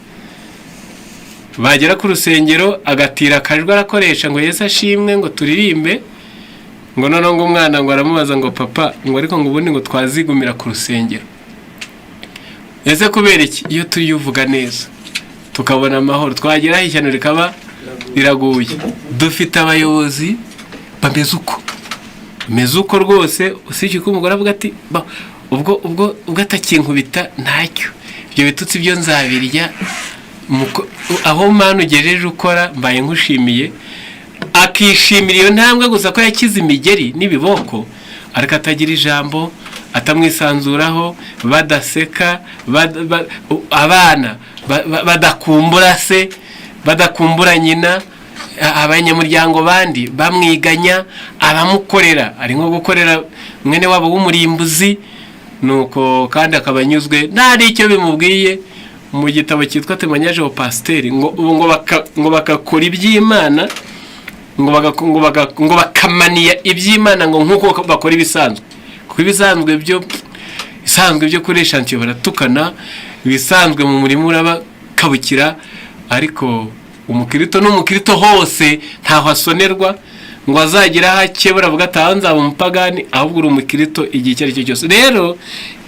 Bagera ku rusengero agatira akajwi arakoresha ngo "Yesu ashimwe", ngo "Turirimbe". Ngo noneho ngo umwana ngo aramubaza ngo "Papa", ngo "ariko ngo ubundi ngo twazigumira ku rusengero?" Ese kubera iki? Iyo turiyuvuga neza tukabona amahoro, twageraho ishyano rikaba riraguye. Dufite abayobozi bameze uko, bameze uko rwose. Usibye ko umugore avuga ati "Ubwo atakinkubita ntacyo, ibyo bitutsi byo nzabirya. Aho Mana ugejeje ukora, mbaye nkushimiye." Akishimira iyo ntambwe gusa ko yakize imigeri n'ibiboko, ariko atagira ijambo, atamwisanzuraho, badaseka, abana badakumbura se, badakumbura nyina, abanyamuryango bandi bamwiganya, abamukorera ari nko gukorera mwene wabo w'umurimbuzi. Nuko kandi akaba anyuzwe, nta n'icyo bimubwiye. Mu gitabo cyitwa Témoignage au pasteur, ngo ubu ngo bagakora iby'Imana, ngo bakamaniya iby'Imana ngo nk'uko bakora ibisanzwe, kuko ibisanzwe byo, isanzwe byo kuri chantier baratukana, ibisanzwe mu murima urabakabukira, ariko umukirito n'umukirito hose ntaho asonerwa ngo azagire aho akebura avuga ati "Aha nzaba umupagani", ahubwo uri umukirito igihe icyo ari cyo cyose. Rero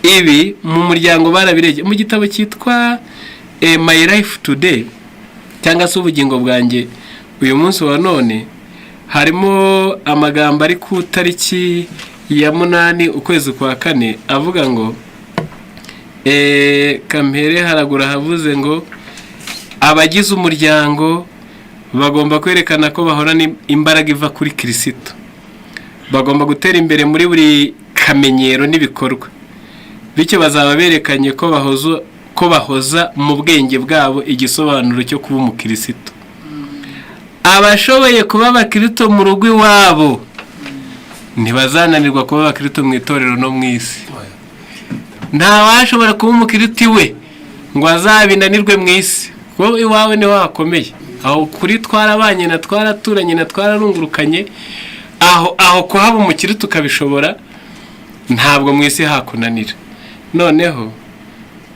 ibi mu muryango barabirebye. Mu gitabo cyitwa My Life Today, cyangwa se Ubugingo Bwanjye Uyu Munsi wa None, harimo amagambo ari ku tariki ya 8 ukwezi kwa kane, avuga ngo kampere haragura havuze ngo abagize umuryango bagomba kwerekana ko bahorana imbaraga iva kuri Kirisito. Bagomba gutera imbere muri buri kamenyero n'ibikorwa, bityo bazaba berekanye ko bahoza mu bwenge bwabo igisobanuro cyo kuba umukirisito. Abashoboye kuba abakirito mu rugo iwabo ntibazananirwa kuba abakirito mu itorero no mu isi. Ntawashobora kuba umukirito iwe ngo azabinanirwe mu isi, kuko iwawe niho hakomeye. Aho kuri twarabanye na twaraturanye na twararungurukanye, aho kuhaba umukirito ukabishobora, ntabwo mu isi hakunanira. Noneho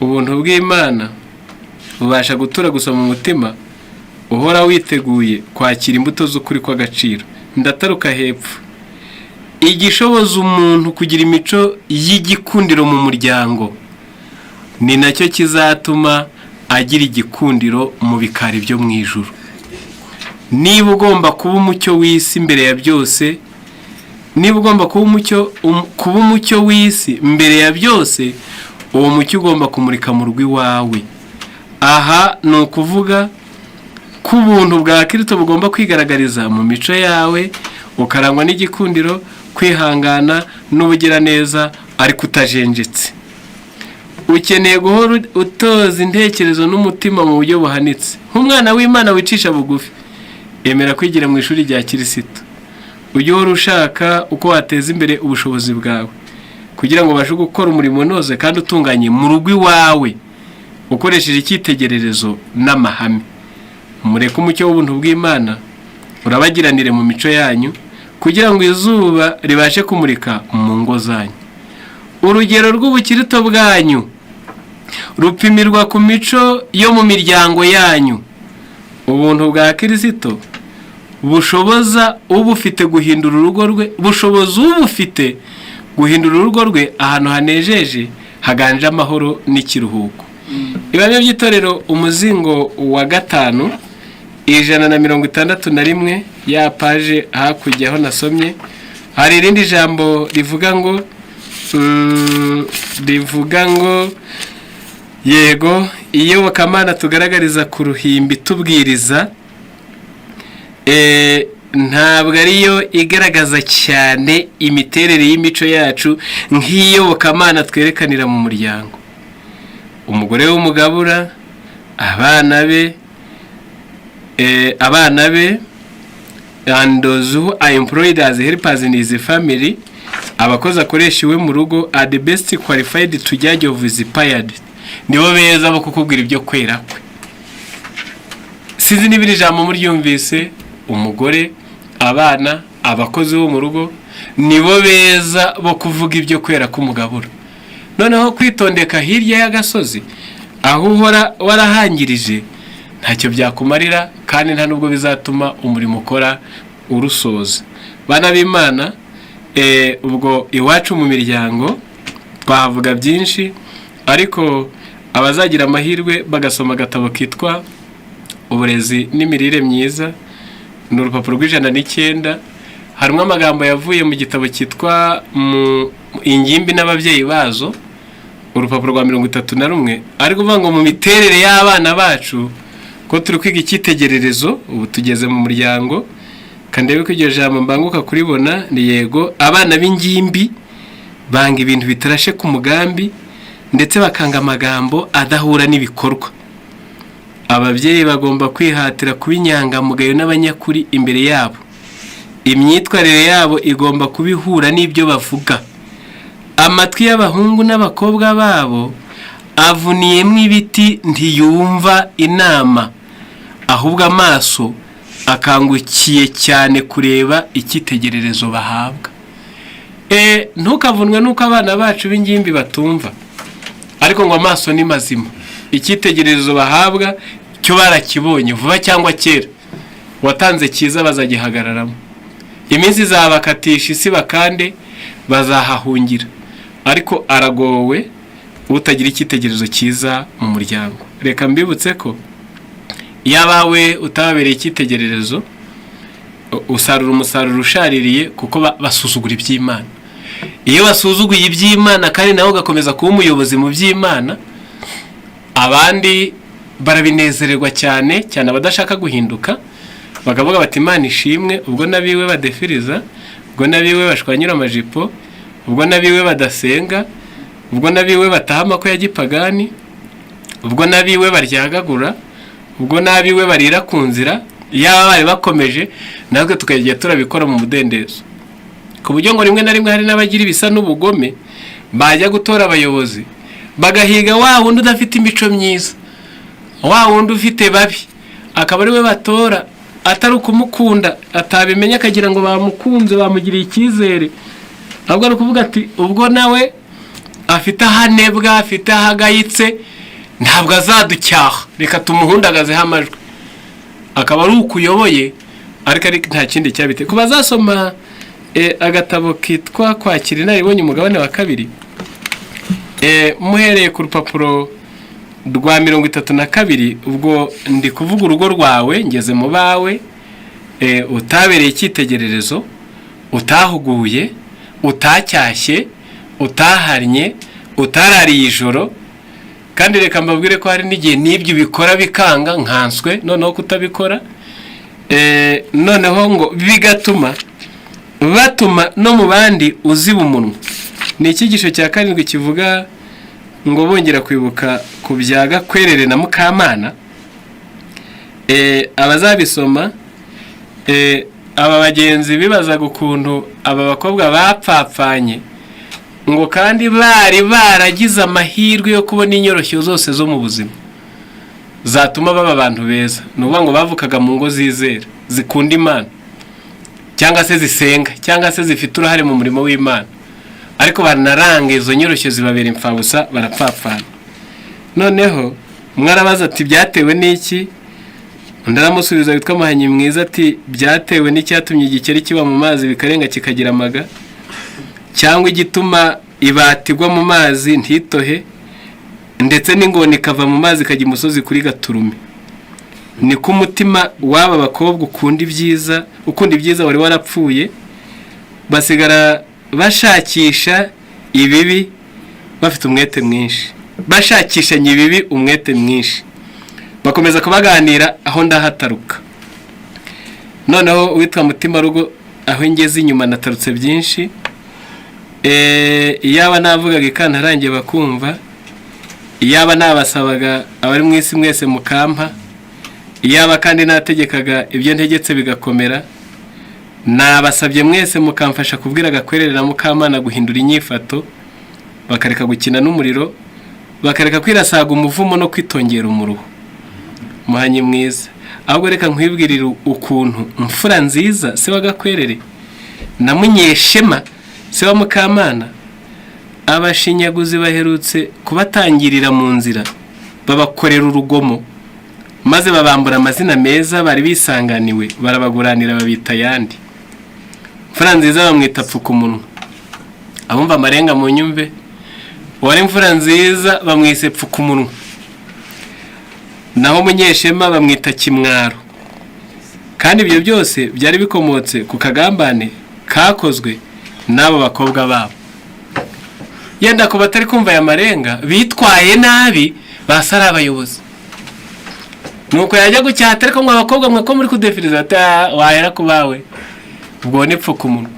ubuntu bw'Imana bubasha gutura gusa mu mutima uhora witeguye kwakira imbuto z'ukuri kw'agaciro. Ndataruka hepfo. Igishoboza umuntu kugira imico y'igikundiro mu muryango ni nacyo kizatuma agira igikundiro mu bikari byo mu ijuru. Niba ugomba kuba umucyo w'isi mbere ya byose, niba ugomba kuba umucyo w'isi mbere ya byose, uwo mucyo ugomba kumurika mu rugo iwawe. Aha ni ukuvuga ko ubuntu bwa Kirisito bugomba kwigaragariza mu mico yawe, ukarangwa n'igikundiro, kwihangana n'ubugiraneza, ariko utajenjetse. Ukeneye guhora utoza intekerezo n'umutima mu buryo buhanitse. Nk'umwana w'Imana wicisha bugufi, emera kwigira mu ishuri rya Kirisito. Ujye uhora ushaka uko wateza imbere ubushobozi bwawe kugira ngo ubashe gukora umurimo unoze kandi utunganye mu rugo iwawe, ukoresheje icyitegererezo n'amahame. Mureke umucyo w'ubuntu bw'Imana urabagiranire mu mico yanyu, kugira ngo izuba ribashe kumurika mu ngo zanyu. Urugero rw'ubukirito bwanyu rupimirwa ku mico yo mu miryango yanyu. Ubuntu bwa Kirisito bushoboza ubufite guhindura urugo rwe, bushoboza ubufite guhindura urugo rwe ahantu hanejeje, haganje amahoro n'ikiruhuko. Ibihame by'Itorero, umuzingo wa gatanu, 161, ya paje hakurya aho nasomye, hari irindi jambo rivuga ngo yego, iyobokamana tugaragariza ku ruhimbi tubwiriza ntabwo ariyo igaragaza cyane imiterere y'imico yacu nk'iyobokamana twerekanira mu muryango. Umugore w'umugabura, abana be and those who are employed as helpers in his family, abakozi akoresha iwe mu rugo, are the best qualified to judge of his piety, nibo beza bo kukubwira ibyo kwera kwe. Sinzi niba iri jambo muryumvise. Umugore, abana, abakozi bo mu rugo nibo beza bo kuvuga ibyo kwera k'umugabura. Noneho kwitondeka hirya y'agasozi aho uhora warahangirije ntacyo byakumarira, kandi nta nubwo bizatuma umurimo ukora urusoza. Bana b'Imana, ubwo iwacu mu miryango twahavuga byinshi, ariko abazagira amahirwe bagasoma agatabo kitwa "Uburezi n'imirire myiza", ni urupapuro rw'109, harimo amagambo yavuye mu gitabo cyitwa mu "Ingimbi n'ababyeyi bazo", urupapuro rwa 31, ari kuvuga ngo mu miterere y'abana bacu, ko turi kwiga icyitegererezo, ubu tugeze mu muryango. Kandebe ko iryo jambo mbanguka kuribona. Ni yego, abana b'ingimbi banga ibintu bitarashe ku mugambi, ndetse bakanga amagambo adahura n'ibikorwa. Ababyeyi bagomba kwihatira kuba inyangamugayo n'abanyakuri imbere yabo. Imyitwarire yabo igomba kuba ihura n'ibyo bavuga. Amatwi y'abahungu n'abakobwa babo avuniyemo ibiti ntiyumva inama, ahubwo amaso akangukiye cyane kureba icyitegererezo bahabwa. Ntukavunwe n'uko abana bacu b'ingimbi batumva, ariko ngo amaso ni mazima, icyitegererezo bahabwa cyo barakibonye vuba cyangwa kera. Watanze cyiza bazagihagararamo. Iminsi izabakatisha isi bakande bazahahungira, ariko aragowe utagira icyitegererezo cyiza mu muryango. Reka mbibutse ko iyo abawe utababereye icyitegererezo, usarura umusaruro ushaririye, kuko basuzugura iby'Imana. Iyo basuzuguye iby'Imana kandi nawe ugakomeza kuba umuyobozi mu by'Imana, abandi barabinezererwa cyane cyane, abadashaka guhinduka bakavuga bati: "Imana ishimwe, ubwo n'abiwe badefiriza, ubwo n'abiwe bashwanyura amajipo, ubwo n'abiwe badasenga, ubwo n'abiwe bataha amakwe ya gipagani, ubwo n'abiwe baryagagura, ubwo n'abiwe barira ku nzira." Yaba bari bakomeje, natwe tukajya turabikora mu mudendezo, ku buryo ngo rimwe na rimwe hari n'abagira ibisa n'ubugome, bajya gutora abayobozi bagahiga wa wundi udafite imico myiza, wa wundi ufite babi, akaba ari we batora, atari ukumukunda, atabimenya akagira ngo bamukunze, bamugiriye icyizere, ahubwo ari ukuvuga ati: "Ubwo nawe afite ahanebwa, afite ahagayitse, ntabwo azaducyaha, reka tumuhundagazeho amajwi." Akaba ari ukuyoboye, ariko ari nta kindi cyabite. Ku bazasoma Agatabo kitwa Kwakira Inararibonye, umugabane wa kabiri, muhereye ku rupapuro rwa 32. Ubwo ndi kuvuga urugo rwawe, ngeze mu bawe, utabereye icyitegererezo, utahuguye, utacyashye, utahannye, utarariye ijoro. Kandi reka mbabwire ko hari n'igihe n'ibyo ubikora bikanga, nkanswe noneho kutabikora. Noneho ngo bigatuma batuma no mu bandi uziba umunwa. Ni icyigisho cya karindwi kivuga ngo bongera kwibuka ku bya Gakwerere na Mukamana. Abazabisoma, aba bagenzi bibazaga ukuntu aba bakobwa bapfapfanye, ngo kandi bari baragize amahirwe yo kubona inyoroshyo zose zo mu buzima zatuma baba abantu beza. Ni ukuvuga ngo bavukaga mu ngo zizera, zikunda Imana, cyangwa se zisenga, cyangwa se zifite uruhare mu murimo w'Imana, ariko baranaranga izo nyoroshyo zibabera imfabusa, barapfapfana. Noneho mwarabaza ati: "Byatewe n'iki?" Undi aramusubiza witwa Muhanyi Mwiza ati: "Byatewe n'icyatumye igikeri kiba mu mazi bikarenga kikagira amaga, cyangwa igituma ibati igwa mu mazi ntitohe, ndetse n'ingona ikava mu mazi ikajya imusozi kuri gaturume. Niko umutima w'aba bakobwa ukunda ibyiza wari warapfuye, basigara bashakisha ibibi bafite umwete mwinshi, bashakishanya ibibi umwete mwinshi." Bakomeza kubaganira aho ndahataruka. Noneho uwitwa Mutima Rugo, aho ngeze inyuma natarutse byinshi. Iyaba navugaga ikantarangiye bakumva, iyaba nabasabaga abari mu isi mwese mukampa, iyaba kandi nategekaga ibyo ntegetse bigakomera, nabasabye mwese mukamfasha kubwira Gakwerere na Mukamana guhindura inyifato, bakareka gukina n'umuriro, bakareka kwirasaga umuvumo no kwitongera umuruho. Muhanyi Mwiza: ahubwo reka nkwibwirire ukuntu Mfura Nziza se wa Gakwerere na Munyeshema se wa Mukamana abashinyaguzi baherutse kubatangirira mu nzira, babakorera urugomo, maze babambura amazina meza bari bisanganiwe, barabaguranira babita ayandi. Mfura Nziza bamwita Pfukumunwa. Abumva amarenga mu nyumve: uwari Mfura Nziza bamwise Pfukumunwa, naho Munyeshema bamwita Kimwaro. Kandi ibyo byose byari bikomotse ku kagambane kakozwe n'abo bakobwa babo. Yenda ku batari kumva aya marenga, bitwaye nabi basa ari abayobozi. Nuko yajya gucyata: "Ariko mwa bakobwa mwe, ko muri kudefiriza?" Ati: "Ah, wahera ku bawe." Ubwo ni Pfukumunwa.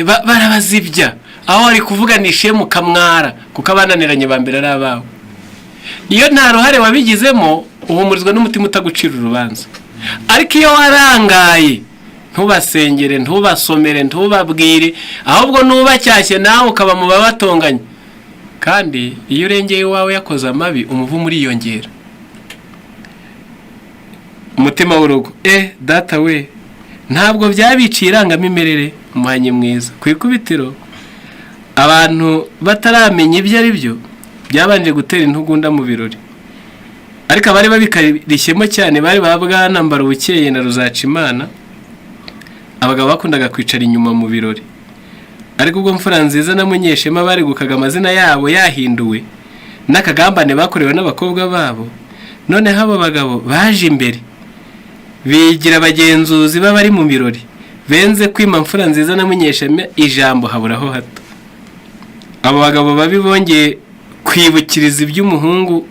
Barabazibya aho wari kuvuga ni ishemu kamwara, kuko abananiranye ba mbere ari abawe. Iyo nta ruhare wabigizemo, uhumurizwa n'umutima utagucira urubanza. Ariko iyo warangaye, ntubasengere, ntubasomere, ntubabwire, ahubwo nubacyashye nawe ukaba mu babatonganya. Kandi iyo urengeye iwawe yakoze amabi, umuvumo uriyongera. Umutima w'urugo: data we, ntabwo byabiciye irangamimerere. Umuhanyi Mwiza: ku ikubitiro, abantu bataramenya ibyo ari byo, byabanje gutera intugunda mu birori, ariko abari babikarishyemo cyane bari ba Bwana Mbarubukeye na Ruzacimana. Abagabo bakundaga kwicara inyuma mu birori. Ariko ubwo Mfura Nziza na Munyeshema baregukaga amazina yabo yahinduwe n'akagambane bakorewe n'abakobwa babo, noneho abo bagabo baje imbere bigira abagenzuzi b'abari mu birori, benze kwima Mfura Nziza na Munyeshema ijambo, haburaho hato. Abo bagabo babi bongeye kwibukiriza iby'umuhungu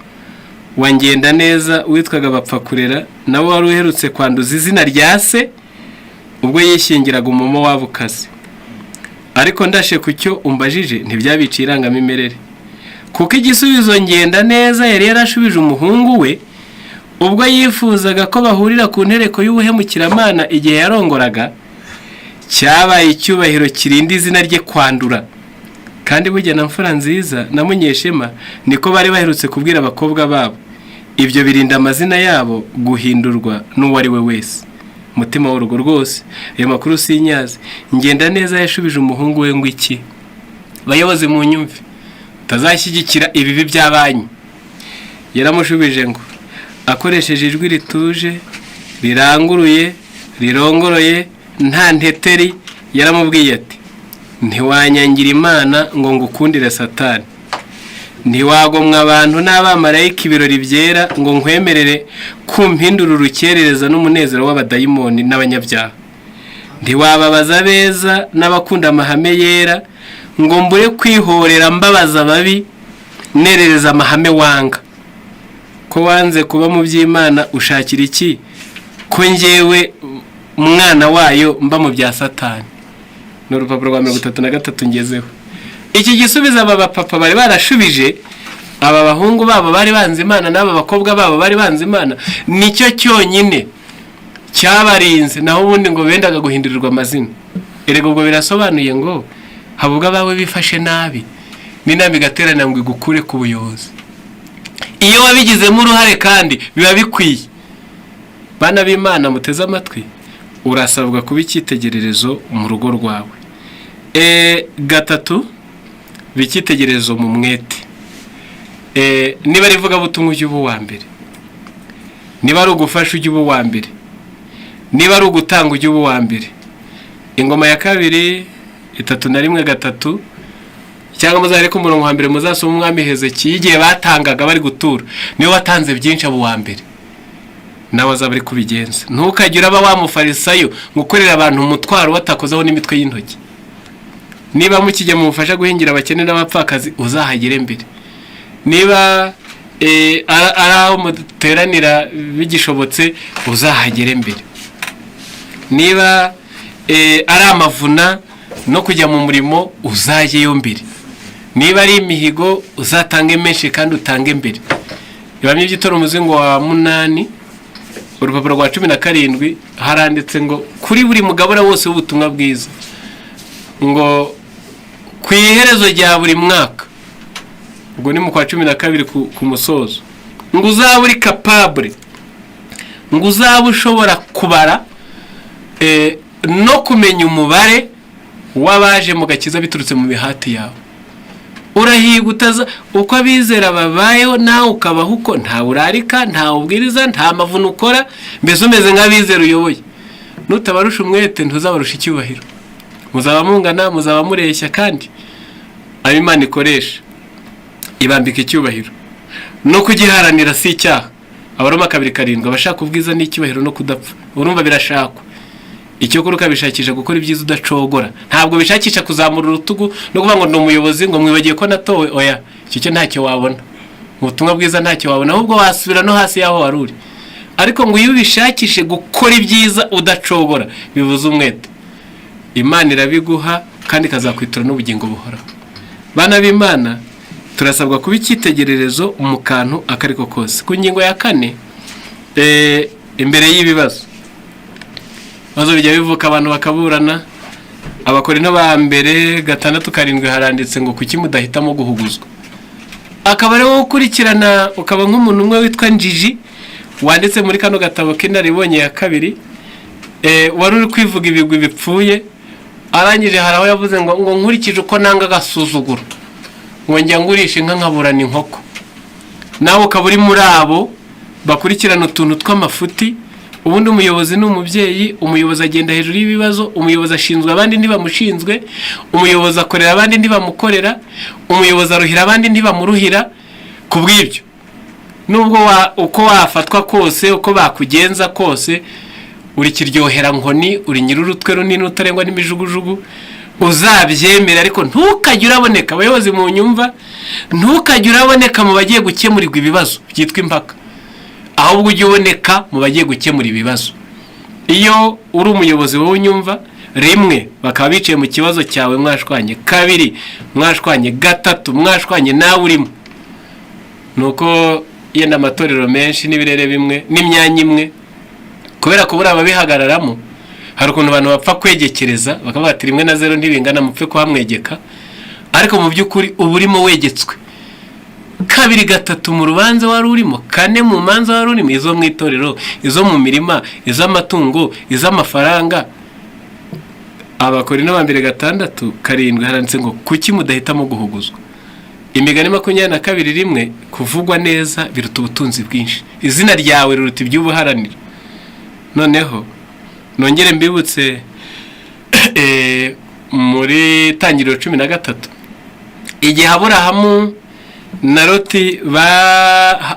wa Ngendaneza witwaga Bapfakurera, nawe wari uherutse kwanduza izina rya se ubwo yishyingiraga umumo w'abukazi. Ariko ndashe ku cyo umbajije, ntibyabiciye irangamimerere, kuko igisubizo Ngendaneza yari yarashubije umuhungu we ubwo yifuzaga ko bahurira ku ntereko y'ubuhemukiramana igihe yarongoraga, cyabaye icyubahiro kirinda izina rye kwandura. Kandi burya na Mfura Nziza na Munyeshema niko bari baherutse kubwira abakobwa babo. Ibyo birinda amazina yabo guhindurwa n'uwo ari we wese. Umutima w'urugo: rwose ayo makuru sinyazi. Ngendaneza yashubije umuhungu we ngo iki? Bayobozi mu nyumve, utazashyigikira ibibi bya banki. Yaramushubije ngo akoresheje ijwi rituje, riranguruye, rirongoroye. Nta nteteri, yaramubwiye ati: "Ntiwanyangira Imana ngo ngukundire Satani. Ntiwagomwa abantu n'abamarayika ibirori byera ngo nkwemerere kumpindura urukerereza n'umunezero w'abadayimoni n'abanyabyaha. Ntiwababaza abeza n'abakunda amahame yera ngo mbure kwihorera mbabaza ababi, nerereza amahame wanga. Ko wanze kuba mu by'Imana, ushakira iki ko njyewe mwana wayo mba mu bya Satani?" Ni urupapuro rwa 33 ngezeho. Iki gisubizo aba bapapa bari barashubije aba bahungu babo bari banze Imana n'aba bakobwa babo bari banze Imana, nicyo cyonyine cyabarinze. Naho ubundi ngo bendaga guhindurirwa amazina. Erega ubwo birasobanuye ngo haba ubwo abawe bifashe nabi, n'inama igaterana ngo igukure ku buyobozi iyo wabigizemo uruhare, kandi biba bikwiye. Bana b'Imana muteze amatwi, urasabwa kuba icyitegererezo mu rugo rwawe. Gatatu, ba icyitegererezo mu mwete. Niba ari ivugabutumwa, ujye uba uwa mbere. Niba ari ugufasha, ujye uba uwa mbere. Niba ari ugutanga, ujye uba uwa mbere. Ingoma ya Kabiri 31:3, cyangwa muzare ku murongo wa mbere, muzasoma umwami Hezekiya igihe batangaga bari gutura, niwe watanze byinshi aba uwa mbere. Nawe azaba ari kubigenza. Ntukajye uraba wa mufarisayo ngo ukorere abantu umutwaro batakozeho n'imitwe y'intoki. Niba mukijya mu bufasha guhingira abakene n'abapfakazi, uzahagere mbere. Niba ari aho muteranira bigishobotse, uzahagere mbere. Niba ari amavuna no kujya mu murimo, uzajyeyo mbere. Niba ari imihigo, uzatange menshi kandi utange mbere. Ibamye by'itora, umuzingo wa 8, urupapuro rwa 17, haranditse ngo kuri buri mugabane wose w'ubutumwa bwiza, ngo ku iherezo rya buri mwaka, ubwo ni mu kwa 12 ku musozo, ngo uzaba uri capable, ngo uzaba ushobora kubara no kumenya umubare w'abaje mu gakiza biturutse mu mihati yawe. Urahiga utaza uko abizera babayeho, nawe ukabaho uko. Ntawe urarika, ntawe ubwiriza, nta mavuno ukora, mbese umeze nk'abizera uyoboye. Nutabarusha umwete, ntuzabarusha icyubahiro. Muzaba mungana, muzaba mureshya. Kandi abo Imana ikoresha ibambika icyubahiro, no kugiharanira si icyaha. Abaroma 2:7: abashaka ubwiza n'icyubahiro no kudapfa. Urumva birashakwa. Icyo kuri ukabishakisha gukora ibyiza udacogora. Ntabwo bishakisha kuzamura urutugu no kuvuga ngo ni umuyobozi, ngo mwibagiye ko natowe. Oya, icyo cyo ntacyo wabona mu butumwa bwiza, ntacyo wabona, ahubwo wasubira no hasi y'aho wari uri. Ariko ngo iyo ubishakishe gukora ibyiza udacogora, bivuze umwete, Imana irabiguha kandi ikazakwitura n'ubugingo buhoraho. Bana b'Imana, turasabwa kuba icyitegererezo mu kantu ako ari ko kose. Ku ngingo ya kane, imbere y'ibibazo. Ibibazo bijya bivuka, abantu bakaburana. Abakorinto ba mbere 6:7 haranditse ngo: "Kuki mudahitamo guhuguzwa?" Akaba ari wowe ukurikirana, ukaba nk'umuntu umwe witwa Njiji wanditse muri kano gatabo k'inaribonye ya kabiri, wari uri kwivuga ibigwi bipfuye. Arangije hari aho yavuze ngo nkurikije uko nanga agasuzuguro, ngo njya ngurisha inka nkaburana inkoko. Nawe ukaba uri muri abo bakurikirana utuntu tw'amafuti. Ubundi umuyobozi ni umubyeyi. Umuyobozi agenda hejuru y'ibibazo. Umuyobozi ashinzwe abandi ntibamushinzwe. Umuyobozi akorera abandi ntibamukorera. Umuyobozi aruhira abandi ntibamuruhira. Ku bw'ibyo, nubwo uko wafatwa kose, uko bakugenza kose, uri kiryohera nkoni, uri nyir'urutwe runini utarengwa n'imijugujugu, uzabyemera. Ariko ntukajye uraboneka, abayobozi mu nyumva, ntukajye uraboneka mu bagiye gukemurirwa ibibazo byitwa impaka, ahubwo ujye uboneka mu bagiye gukemura ibibazo. Iyo uri umuyobozi, wowe unyumva, rimwe bakaba bicaye mu kibazo cyawe, mwashwanye, kabiri mwashwanye, gatatu mwashwanye, nawe urimo, ni uko yenda amatorero menshi n'ibirere bimwe n'imyanya imwe, kubera kubura ababihagararamo, hari ukuntu abantu bapfa kwegekereza, bakavuga ati: "Rimwe na zero ntibingana, mupfe kuhamwegeka." Ariko mu by'ukuri uba urimo wegetswe kabiri, gatatu mu rubanza wari urimo, kane mu manza wari urimo, izo mu itorero, izo mu mirima, iz'amatungo, iz'amafaranga. Abakorinto ba mbere 6:7 haranditse ngo: "Kuki mudahitamo guhuguzwa?" Imigani 22:1: kuvugwa neza biruta ubutunzi bwinshi, izina ryawe riruta iby'ubuharanira. Noneho nongere mbibutse. Muri Tangiriro 13, igihe Aburahamu na Loti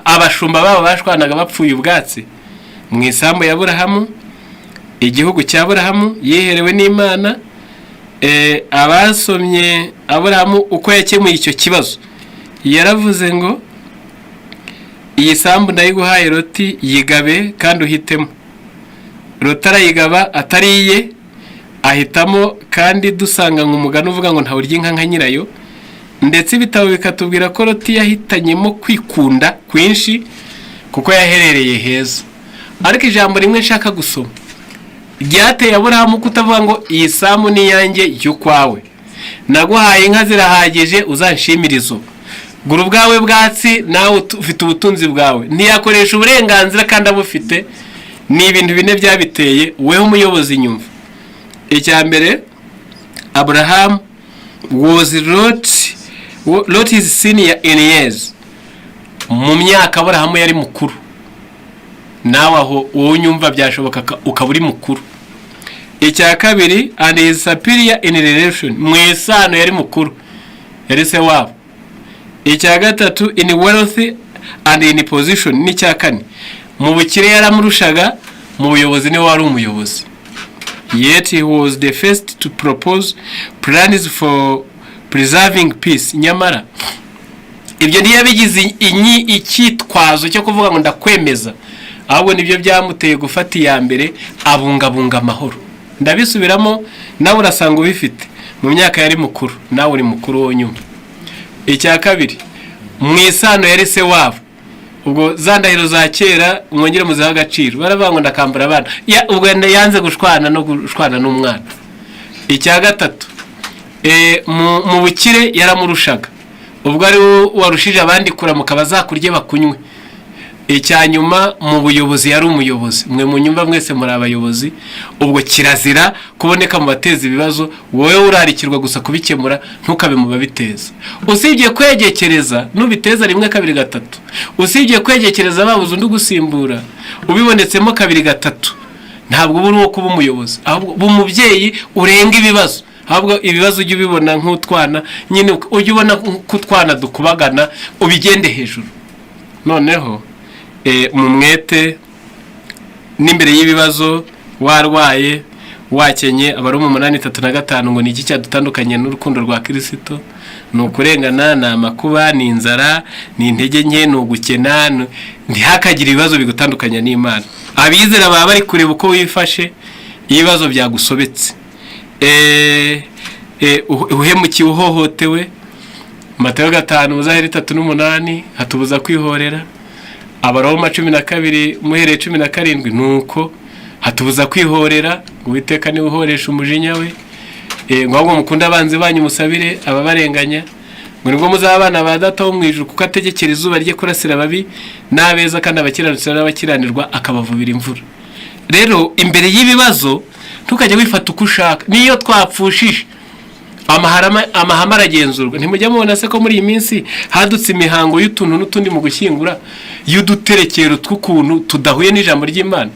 abashumba babo bashwanaga bapfuye ubwatsi mu isambu ya Aburahamu, igihugu cya Aburahamu yiherewe n'Imana. Abasomye Aburahamu uko yakemuye icyo kibazo, yaravuze ngo: "Iyi sambu ndayiguhaye Loti, yigabe kandi uhitemo." Loti arayigaba atariye, ahitamo. Kandi dusanga ngo umugani uvuga ngo ntawurya inka nka nyirayo. Ndetse ibitabo bikatubwira ko Loti yahitanyemo kwikunda kwinshi kuko yaherereye heza. Ariko ijambo rimwe nshaka gusoma ryateye Aburahamu kutavuga ngo "Iyi sambu ni iyanjye, y'ukwawe, naguhaye inka zirahagije, uzanshimire izo, gura ubwawe bwatsi, nawe ufite ubutunzi bwawe." Ntiyakoresha uburenganzira kandi abufite. Ni ibintu bine byabiteye. Weho umuyobozi nyumva. Icya mbere, Abraham was Lot is senior in years. Mu myaka Aburahamu yari mukuru. Nawe aho wowe unyumva byashoboka ukaba uri mukuru. Icya kabiri, and is superior in relation. Mu isano yari mukuru, yari se wabo. Icya gatatu, in wealth and in position. N'icya kane, mu bukire yaramurushaga, mu buyobozi niwe wari umuyobozi. Yet he was the first to propose plans for preserving peace. Nyamara ibyo ntiyabigize icyitwazo cyo kuvuga ngo ndakwemeza, ahubwo nibyo byamuteye gufata iya mbere abungabunga amahoro. Ndabisubiramo, nawe urasanga ubifite. Mu myaka yari mukuru, nawe uri mukuru wo nyuma. Icya kabiri, mu isano yari se wabo. Ubwo za ndahiro za kera mwongere muzihe agaciro, baravuga ngo ndakambura abana. Ubwo yanze gushwana no gushwana n'umwana. Icya gatatu, mu bukire yaramurushaga, ubwo ari we warushije abandi kuramuka bazakurye bakunywe. Icya nyuma, mu buyobozi yari umuyobozi. Mwe mu nyumba mwese muri abayobozi. Ubwo kirazira kuboneka mu bateza ibibazo. Wowe urarikirwa gusa kubikemura, ntukabe mu babiteza. Usibye kwegekereza, nubiteza rimwe, kabiri, gatatu, usibye kwegekereza babuze undi ugusimbura, ubibonetsemo kabiri, gatatu, ntabwo uba uri uwo kuba umuyobozi. Ahubwo uba umubyeyi urenga ibibazo. Ahubwo ibibazo ujye ubibona nk'utwana nyine, ujye ubona ko utwana dukubagana, ubigende hejuru. Noneho mu mwete n'imbere y'ibibazo, warwaye, wakenye, Abaroma 8:35 ngo: "Ni iki cyadutandukanye n'urukundo rwa Kirisito? Ni ukurengana, ni amakuba, ni inzara, ni intege nke, ni ugukena?" Ntihakagire ibibazo bigutandukanya n'Imana. Abizera baba bari kureba uko wifashe iyo ibibazo byagusobetse. Uhemukiwe, uhohotewe, Matayo 5 muzahera 38 hatubuza kwihorera. Abaroma 12 muhereye 17 nuko hatubuza kwihorera. Uwiteka niwe uhoresha umujinya we. Ngo ahubwo mukunde abanzi banyu, musabire ababarenganya, ngo nibwo muzaba abana ba Data wo mu ijuru, kuko ategekera izuba rye kurasira ababi n'abeza, kandi abakiranutsi n'abakiranirwa akabavubira imvura. Rero imbere y'ibibazo ntukajye wifata uko ushaka. Niyo twapfushije, amahame aragenzurwa. Ntimujya mubona se ko muri iyi minsi hadutse imihango y'utuntu n'utundi mu gushyingura, y'uduterekero tw'ukuntu tudahuye n'ijambo ry'Imana?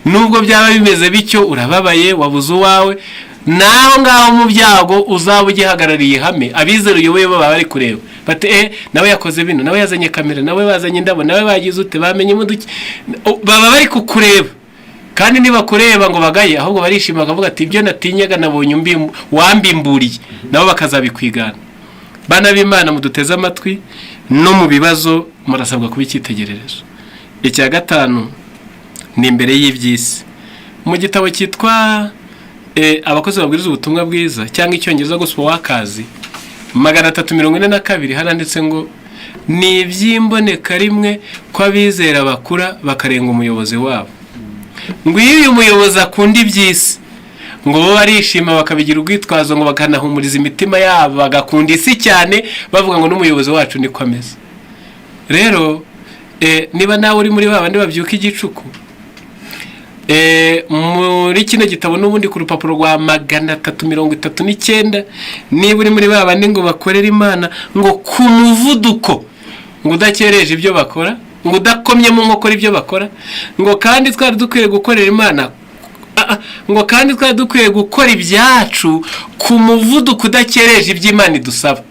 Nubwo byaba bimeze bityo, urababaye, wabuze uwawe, naho ngaho mu byago uzaba ugihagarariye ihame. Abizera uyoboye bo baba bari kureba bati: "Eh, nawe yakoze bino, nawe yazanye kamera, nawe bazanye indabo, nawe bagize ute, bamenye imodoka." Baba bari kukureba, kandi nibakureba ngo bagaye, ahubwo barishima bakavuga ati: "Ibyo natinyaga nabonye wambimburiye." Nabo bakazabikwigana. Bana b'Imana muduteze amatwi, no mu bibazo murasabwa kuba icyitegererezo. Icya gatanu ni imbere y'iby'isi. Mu gitabo cyitwa Abakozi Babwiriza Ubutumwa Bwiza, cyangwa Icyongereza Gospel Workers, 342, haranditse ngo: "Ni iby'imboneka rimwe ko abizera bakura bakarenga umuyobozi wabo." Ngo iyo uyu muyobozi akunda iby'isi, ngo bo barishima bakabigira urwitwazo, ngo bakanahumuriza imitima yabo, bagakunda isi cyane, bavuga ngo n'umuyobozi wacu niko ameze. Rero niba nawe uri muri ba bandi babyuka igicuku, muri kino gitabo n'ubundi ku rupapuro rwa 339, niba uri muri ba bandi ngo bakorera Imana ngo ku muvuduko, ngo udakereje ibyo bakora, ngo udakomye mu nkokora ibyo bakora, ngo kandi twari dukwiye gukorera Imana. Ah, ah, ngo kandi twari dukwiye gukora ibyacu ku muvuduko udakereje iby'Imana idusaba.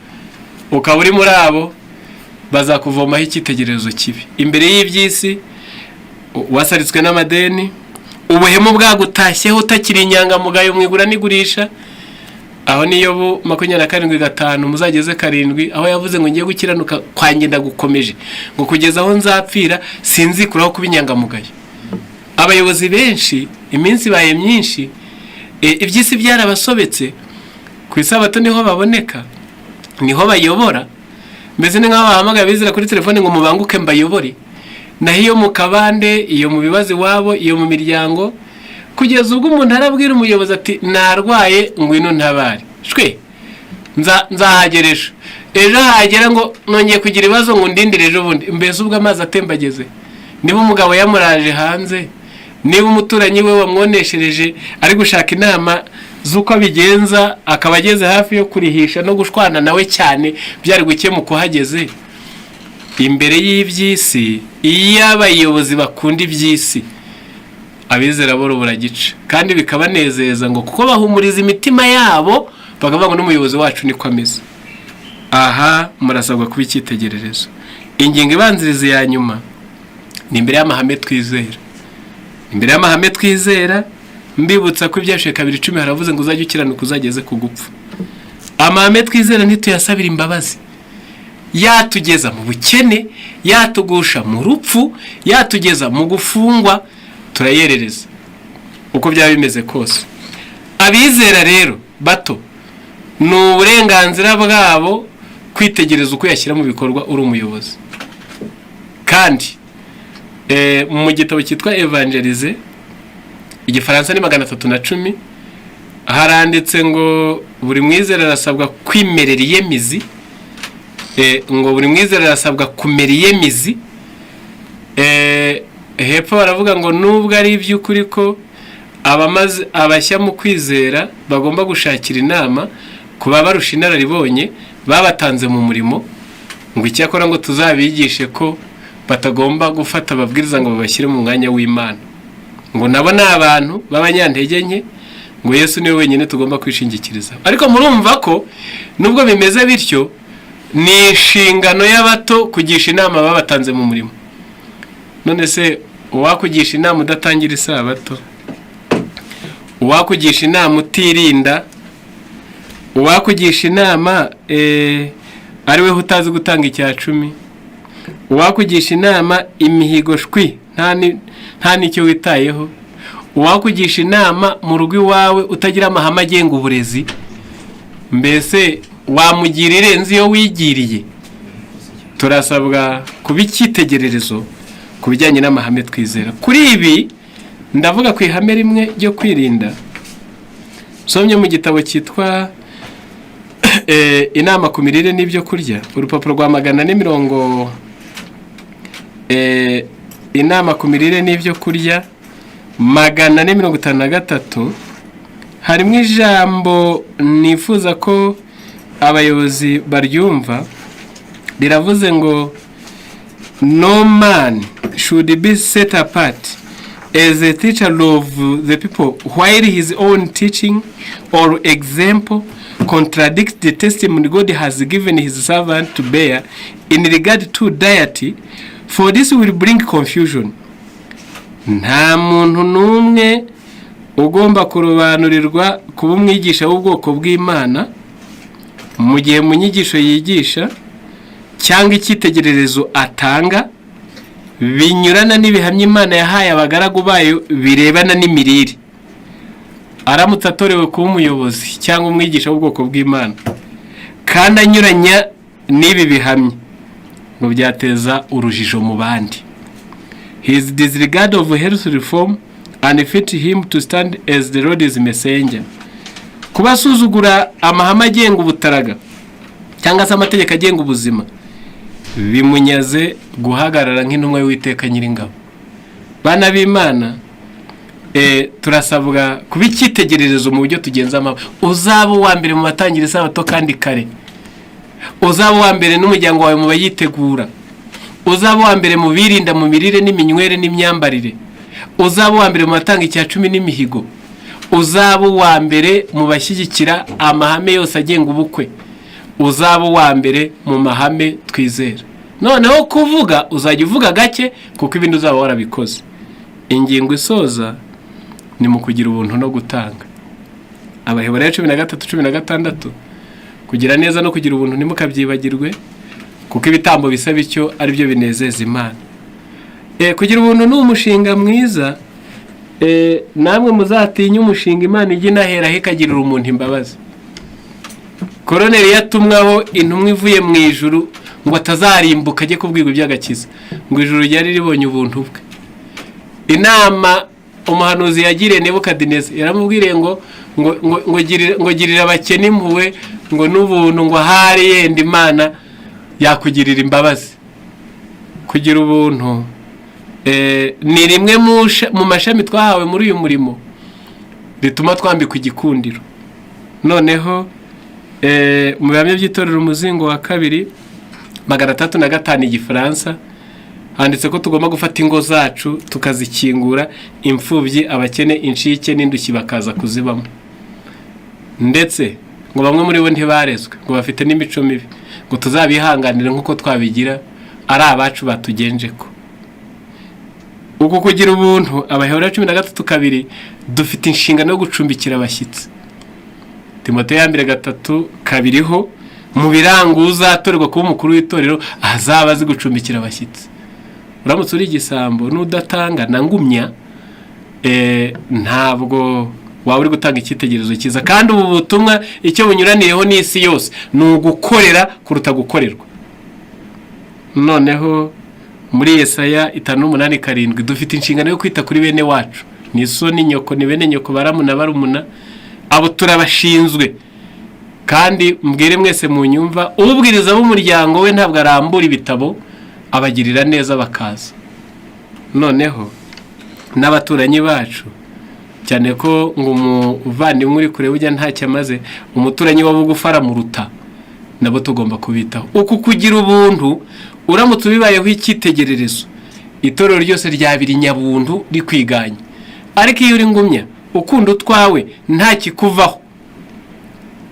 Ukaba uri muri abo bazakuvomaho icyitegererezo kibi imbere y'iby'isi, wasaritswe n'amadeni, ubuhemu bwagutashyeho, utakiri inyangamugayo mu igura n'igurisha. Aho niyo bu 27:5 muzageze 7, aho yavuze ngo: "Ngiye gukiranuka kwanjye ndagukomeje, ngo kugeza aho nzapfira sinzikuraho kuba inyangamugayo." Abayobozi benshi iminsi ibaye myinshi, iby'isi byarabasobetse. Ku isabato niho baboneka, niho bayobora. Mbese ni nk'aho bahamagaye abizera kuri telefone ngo: "Mubanguke mbayobore." Naho iyo mu kabande, iyo mu bibazo iwabo, iyo mu miryango, kugeza ubwo umuntu arabwira umuyobozi ati: "Narwaye, ngwino ntabare." Shwe, nzahagera ejo. Ejo hagera ngo: "Nongeye kugira ibibazo," ngo: "Ndindire ejo bundi." Mbese ubwo amazi atembageze, niba umugabo yamuraje hanze, niba umuturanyi we wamwoneshereje ari gushaka inama z'uko abigenza, akaba ageze hafi yo kurihisha no gushwana nawe cyane, byari gukemuka uhageze. Imbere y'iby'isi, iyo abayobozi bakunda iby'isi, abizera bo buragica kandi bikabanezeza, ngo kuko bahumuriza imitima yabo, bakavuga ngo: "N'umuyobozi wacu niko ameze." Aha murasabwa kuba icyitegererezo. Ingingo ibanziriza ya nyuma ni imbere y'amahame twizera. Imbere y'amahame twizera, mbibutsa ko Ibyashize 2:10 haravuze ngo: "Uzajye ukiranuka uzageze ku gupfa." Amahame twizera ntituyasabira imbabazi. Yatugeza mu bukene, yatugusha mu rupfu, yatugeza mu gufungwa, turayerereza uko byaba bimeze kose. Abizera rero bato, ni uburenganzira bwabo kwitegereza uko yashyira mu bikorwa uri umuyobozi. Kandi mu gitabo cyitwa Évangéliser, igifaransa ni 310, haranditse ngo: "Buri mwizera arasabwa kwimerera iyemizi." Ngo: "Buri mwizera arasabwa kumera iyemizi." Hepfo baravuga ngo: "Nubwo ari iby'ukuri ko abamaze abashya mu kwizera bagomba gushakira inama ku babarusha inararibonye babatanze mu murimo," ngo icyakora ngo tuzabigishe ko batagomba gufata ababwiriza ngo babashyire mu mwanya w'Imana, ngo nabo ni abantu b'abanyantege nke, ngo Yesu niwe wenyine tugomba kwishingikiriza. Ariko murumva ko nubwo bimeze bityo, ni inshingano y'abato kugisha inama babatanze mu murimo. None se uwakugisha inama udatangira isabato, uwakugisha inama utirinda, uwakugisha inama ari we utazi gutanga icya cumi, uwakugisha inama imihigo shwi nta n'icyo witayeho, uwakugisha inama mu rugo iwawe utagira amahame agenga uburezi, mbese wamugira irenze iyo wigiriye? Turasabwa kuba icyitegererezo ku bijyanye n'amahame twizera. Kuri ibi ndavuga ku ihame rimwe ryo kwirinda nsomye mu gitabo cyitwa Inama ku mirire n'ibyo kurya, urupapuro rwa 440. Inama ku mirire n'ibyo kurya, 453, harimo ijambo nifuza ko abayobozi baryumva. Riravuze ngo: "No man should be set apart as a teacher of the people while his own teaching or example contradicts the testimony God has given his servant to bear in regard to diet, for this will bring confusion." Nta muntu n'umwe ugomba kurobanurirwa kuba umwigisha w'ubwoko bw'Imana mu gihe mu nyigisho yigisha cyangwa icyitegererezo atanga binyurana n'ibihamya Imana yahaye abagaragu bayo birebana n'imirire. Aramutse atorewe kuba umuyobozi cyangwa umwigisha w'ubwoko bw'Imana kandi anyuranya n'ibi bihamya, ngo byateza urujijo mu bandi. His disregard of health reform unfit him to stand as the Lord's messenger. Kuba asuzugura amahame agenga ubutaraga cyangwa se amategeko agenga ubuzima bimunyaze guhagarara nk'intumwa y'Uwiteka Nyiringabo. Bana b'Imana, turasabwa kuba icyitegererezo mu buryo tugenza amahame. Uzaba uwa mbere mu batangira isabato kandi kare, uzaba uwa mbere n'umuryango wawe mu bayitegura, uzaba uwa mbere mu birinda mu mirire n'iminywere n'imyambarire, uzaba uwa mbere mu batanga icya cumi n'imihigo. Uzaba uwa mbere mu bashyigikira amahame yose agenga ubukwe. Uzaba uwa mbere mu mahame twizera. Noneho kuvuga, uzajya uvuga gake, kuko ibindi uzaba warabikoze. Ingingo isoza ni mu kugira ubuntu no gutanga. Abaheburayo 13:16: "Kugira neza no kugira ubuntu ntimukabyibagirwe, kuko ibitambo bisa bityo ari byo binezeza Imana." Kugira ubuntu ni umushinga mwiza. Namwe muzatinye umushinga Imana ijya inaheraho ikagirira umuntu imbabazi. Koroneri yatumwaho intumwa ivuye mu ijuru ngo atazarimbuka, ajye kubwirwa iby'agakiza, ngo ijuru ryari ribonye ubuntu bwe. Inama umuhanuzi yagiriye Nebukadineza, yaramubwiriye ngo girira abakene impuhwe ngo n'ubuntu, ngo ahari yenda Imana yakugirira imbabazi. Kugira ubuntu ni rimwe mu mashami twahawe muri uyu murimo rituma twambikwa igikundiro. Noneho mu bihamya by'itorero, umuzingo wa kabiri, 305, Igifaransa, handitse ko tugomba gufata ingo zacu tukazikingura, imfubyi, abakene, incike n'indushyi bakaza kuzibamo. Ndetse ngo bamwe muri bo ntibarezwe, ngo bafite n'imico mibi, ngo tuzabihanganire nk'uko twabigira ari abacu batugenje. Ko uku kugira ubuntu, Abaheburayo 13:2, dufite inshingano yo gucumbikira abashyitsi. Timoteyo ya mbere 3:2 ho, mu biranga uzatorerwa kuba umukuru w'itorero, azaba azi gucumbikira abashyitsi. Uramutse uri igisambo n'udatanga na ngumya, ntabwo waba uri gutanga icyitegererezo cyiza. Kandi ubu butumwa icyo bunyuraniyeho n'isi yose ni ugukorera kuruta gukorerwa. Noneho muri Yesaya 58:7, dufite inshingano yo kwita kuri bene wacu: ni so, ni nyoko, ni bene nyoko, baramuna, barumuna, abo turabashinzwe. Kandi mbwire mwese mu nyumva, ubwiriza b'umuryango we ntabwo arambura ibitabo, abagirira neza bakaza. Noneho n'abaturanyi bacu, cyane ko ngo umuvandimwe uri kure burya ntacyo amaze, umuturanyi wa bugufi aramuruta, nabo tugomba kubitaho. Uku kugira ubuntu, uramutse ubibayeho icyitegererezo, itorero ryose ryabira inyabuntu rikwiganye. Ariko iyo uri ngumya, ukunda utwawe, nta kikuvaho,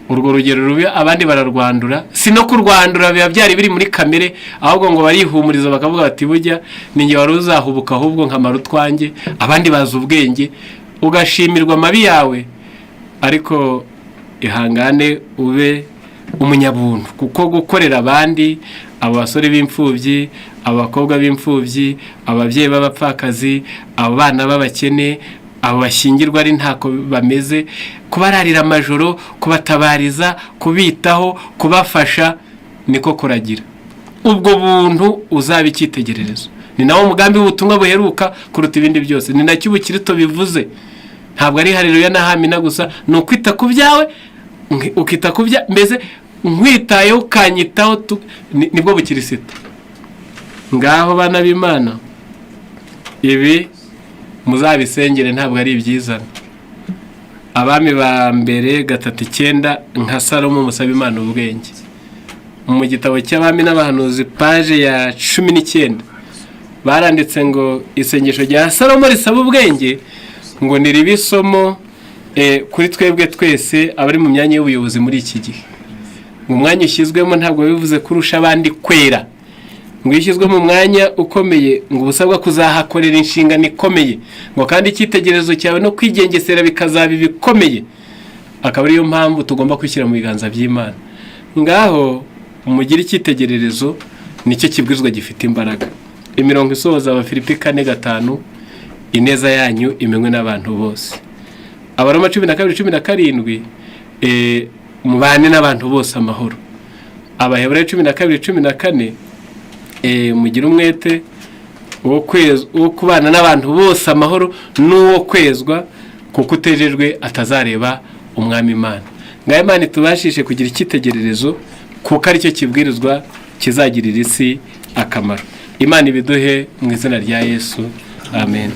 urwo rugero rubi abandi bararwandura. Si no kurwandura biba byari biri muri kamere, ahubwo ngo barihumuriza bakavuga bati: "Bujya ni njye wari uzahubuka, ahubwo nkamara utwanjye, abandi bazi ubwenge." Ugashimirwa amabi yawe. Ariko ihangane ube umunyabuntu, kuko gukorera abandi, abo basore b'imfubyi, abakobwa b'imfubyi, ababyeyi b'abapfakazi, abo bana b'abakene, abo bashyingirwa ari ntako bameze, kubararira amajoro, kubatabariza, kubitaho, kubafasha, niko kuragira. Ubwo buntu uzaba icyitegererezo. Ni nawo mugambi w'ubutumwa buheruka kuruta ibindi byose, ni nacyo ubukirito bivuze. Ntabwo ari hareruya na hamina gusa, ni ukwita ku byawe, ukita ku bya mbese nkwitayeho ukanyitaho, nibwo bukirisito. Ngaho bana b'Imana, ibi muzabisengere, ntabwo ari ibyizana. Abami ba mbere 3:9: nka Salomo musaba Imana ubwenge. Mu gitabo cy'Abami n'Abahanuzi, paje ya 19, baranditse ngo isengesho rya Salomo risaba ubwenge ngo niribe isomo kuri twebwe twese abari mu myanya y'ubuyobozi muri iki gihe. Ngo umwanya ushyizwemo ntabwo bivuze kurusha abandi kwera. Ngo iyo ushyizwe mu mwanya ukomeye, ngo uba usabwa kuzahakorera inshingano ikomeye, ngo kandi icyitegererezo cyawe no kwigengesera bikazaba ibikomeye. Akaba ariyo mpamvu tugomba kwishyira mu biganza by'Imana. Ngaho mugire icyitegererezo, nicyo kibwirizwa gifite imbaraga. Imirongo isoza, Abafilipi 4:5: "Ineza yanyu imenywe n'abantu bose." Abaroma 12:17: "Mubane n'abantu bose amahoro." Abaheburayo 12:14: "Mugire umwete wo kubana n'abantu bose amahoro n'uwo kwezwa, kuko utejejwe atazareba Umwami Imana." Ngaho Imana itubashishe kugira icyitegererezo, kuko aricyo kibwirizwa kizagirira isi akamaro. Imana ibiduhe mu izina rya Yesu, amen.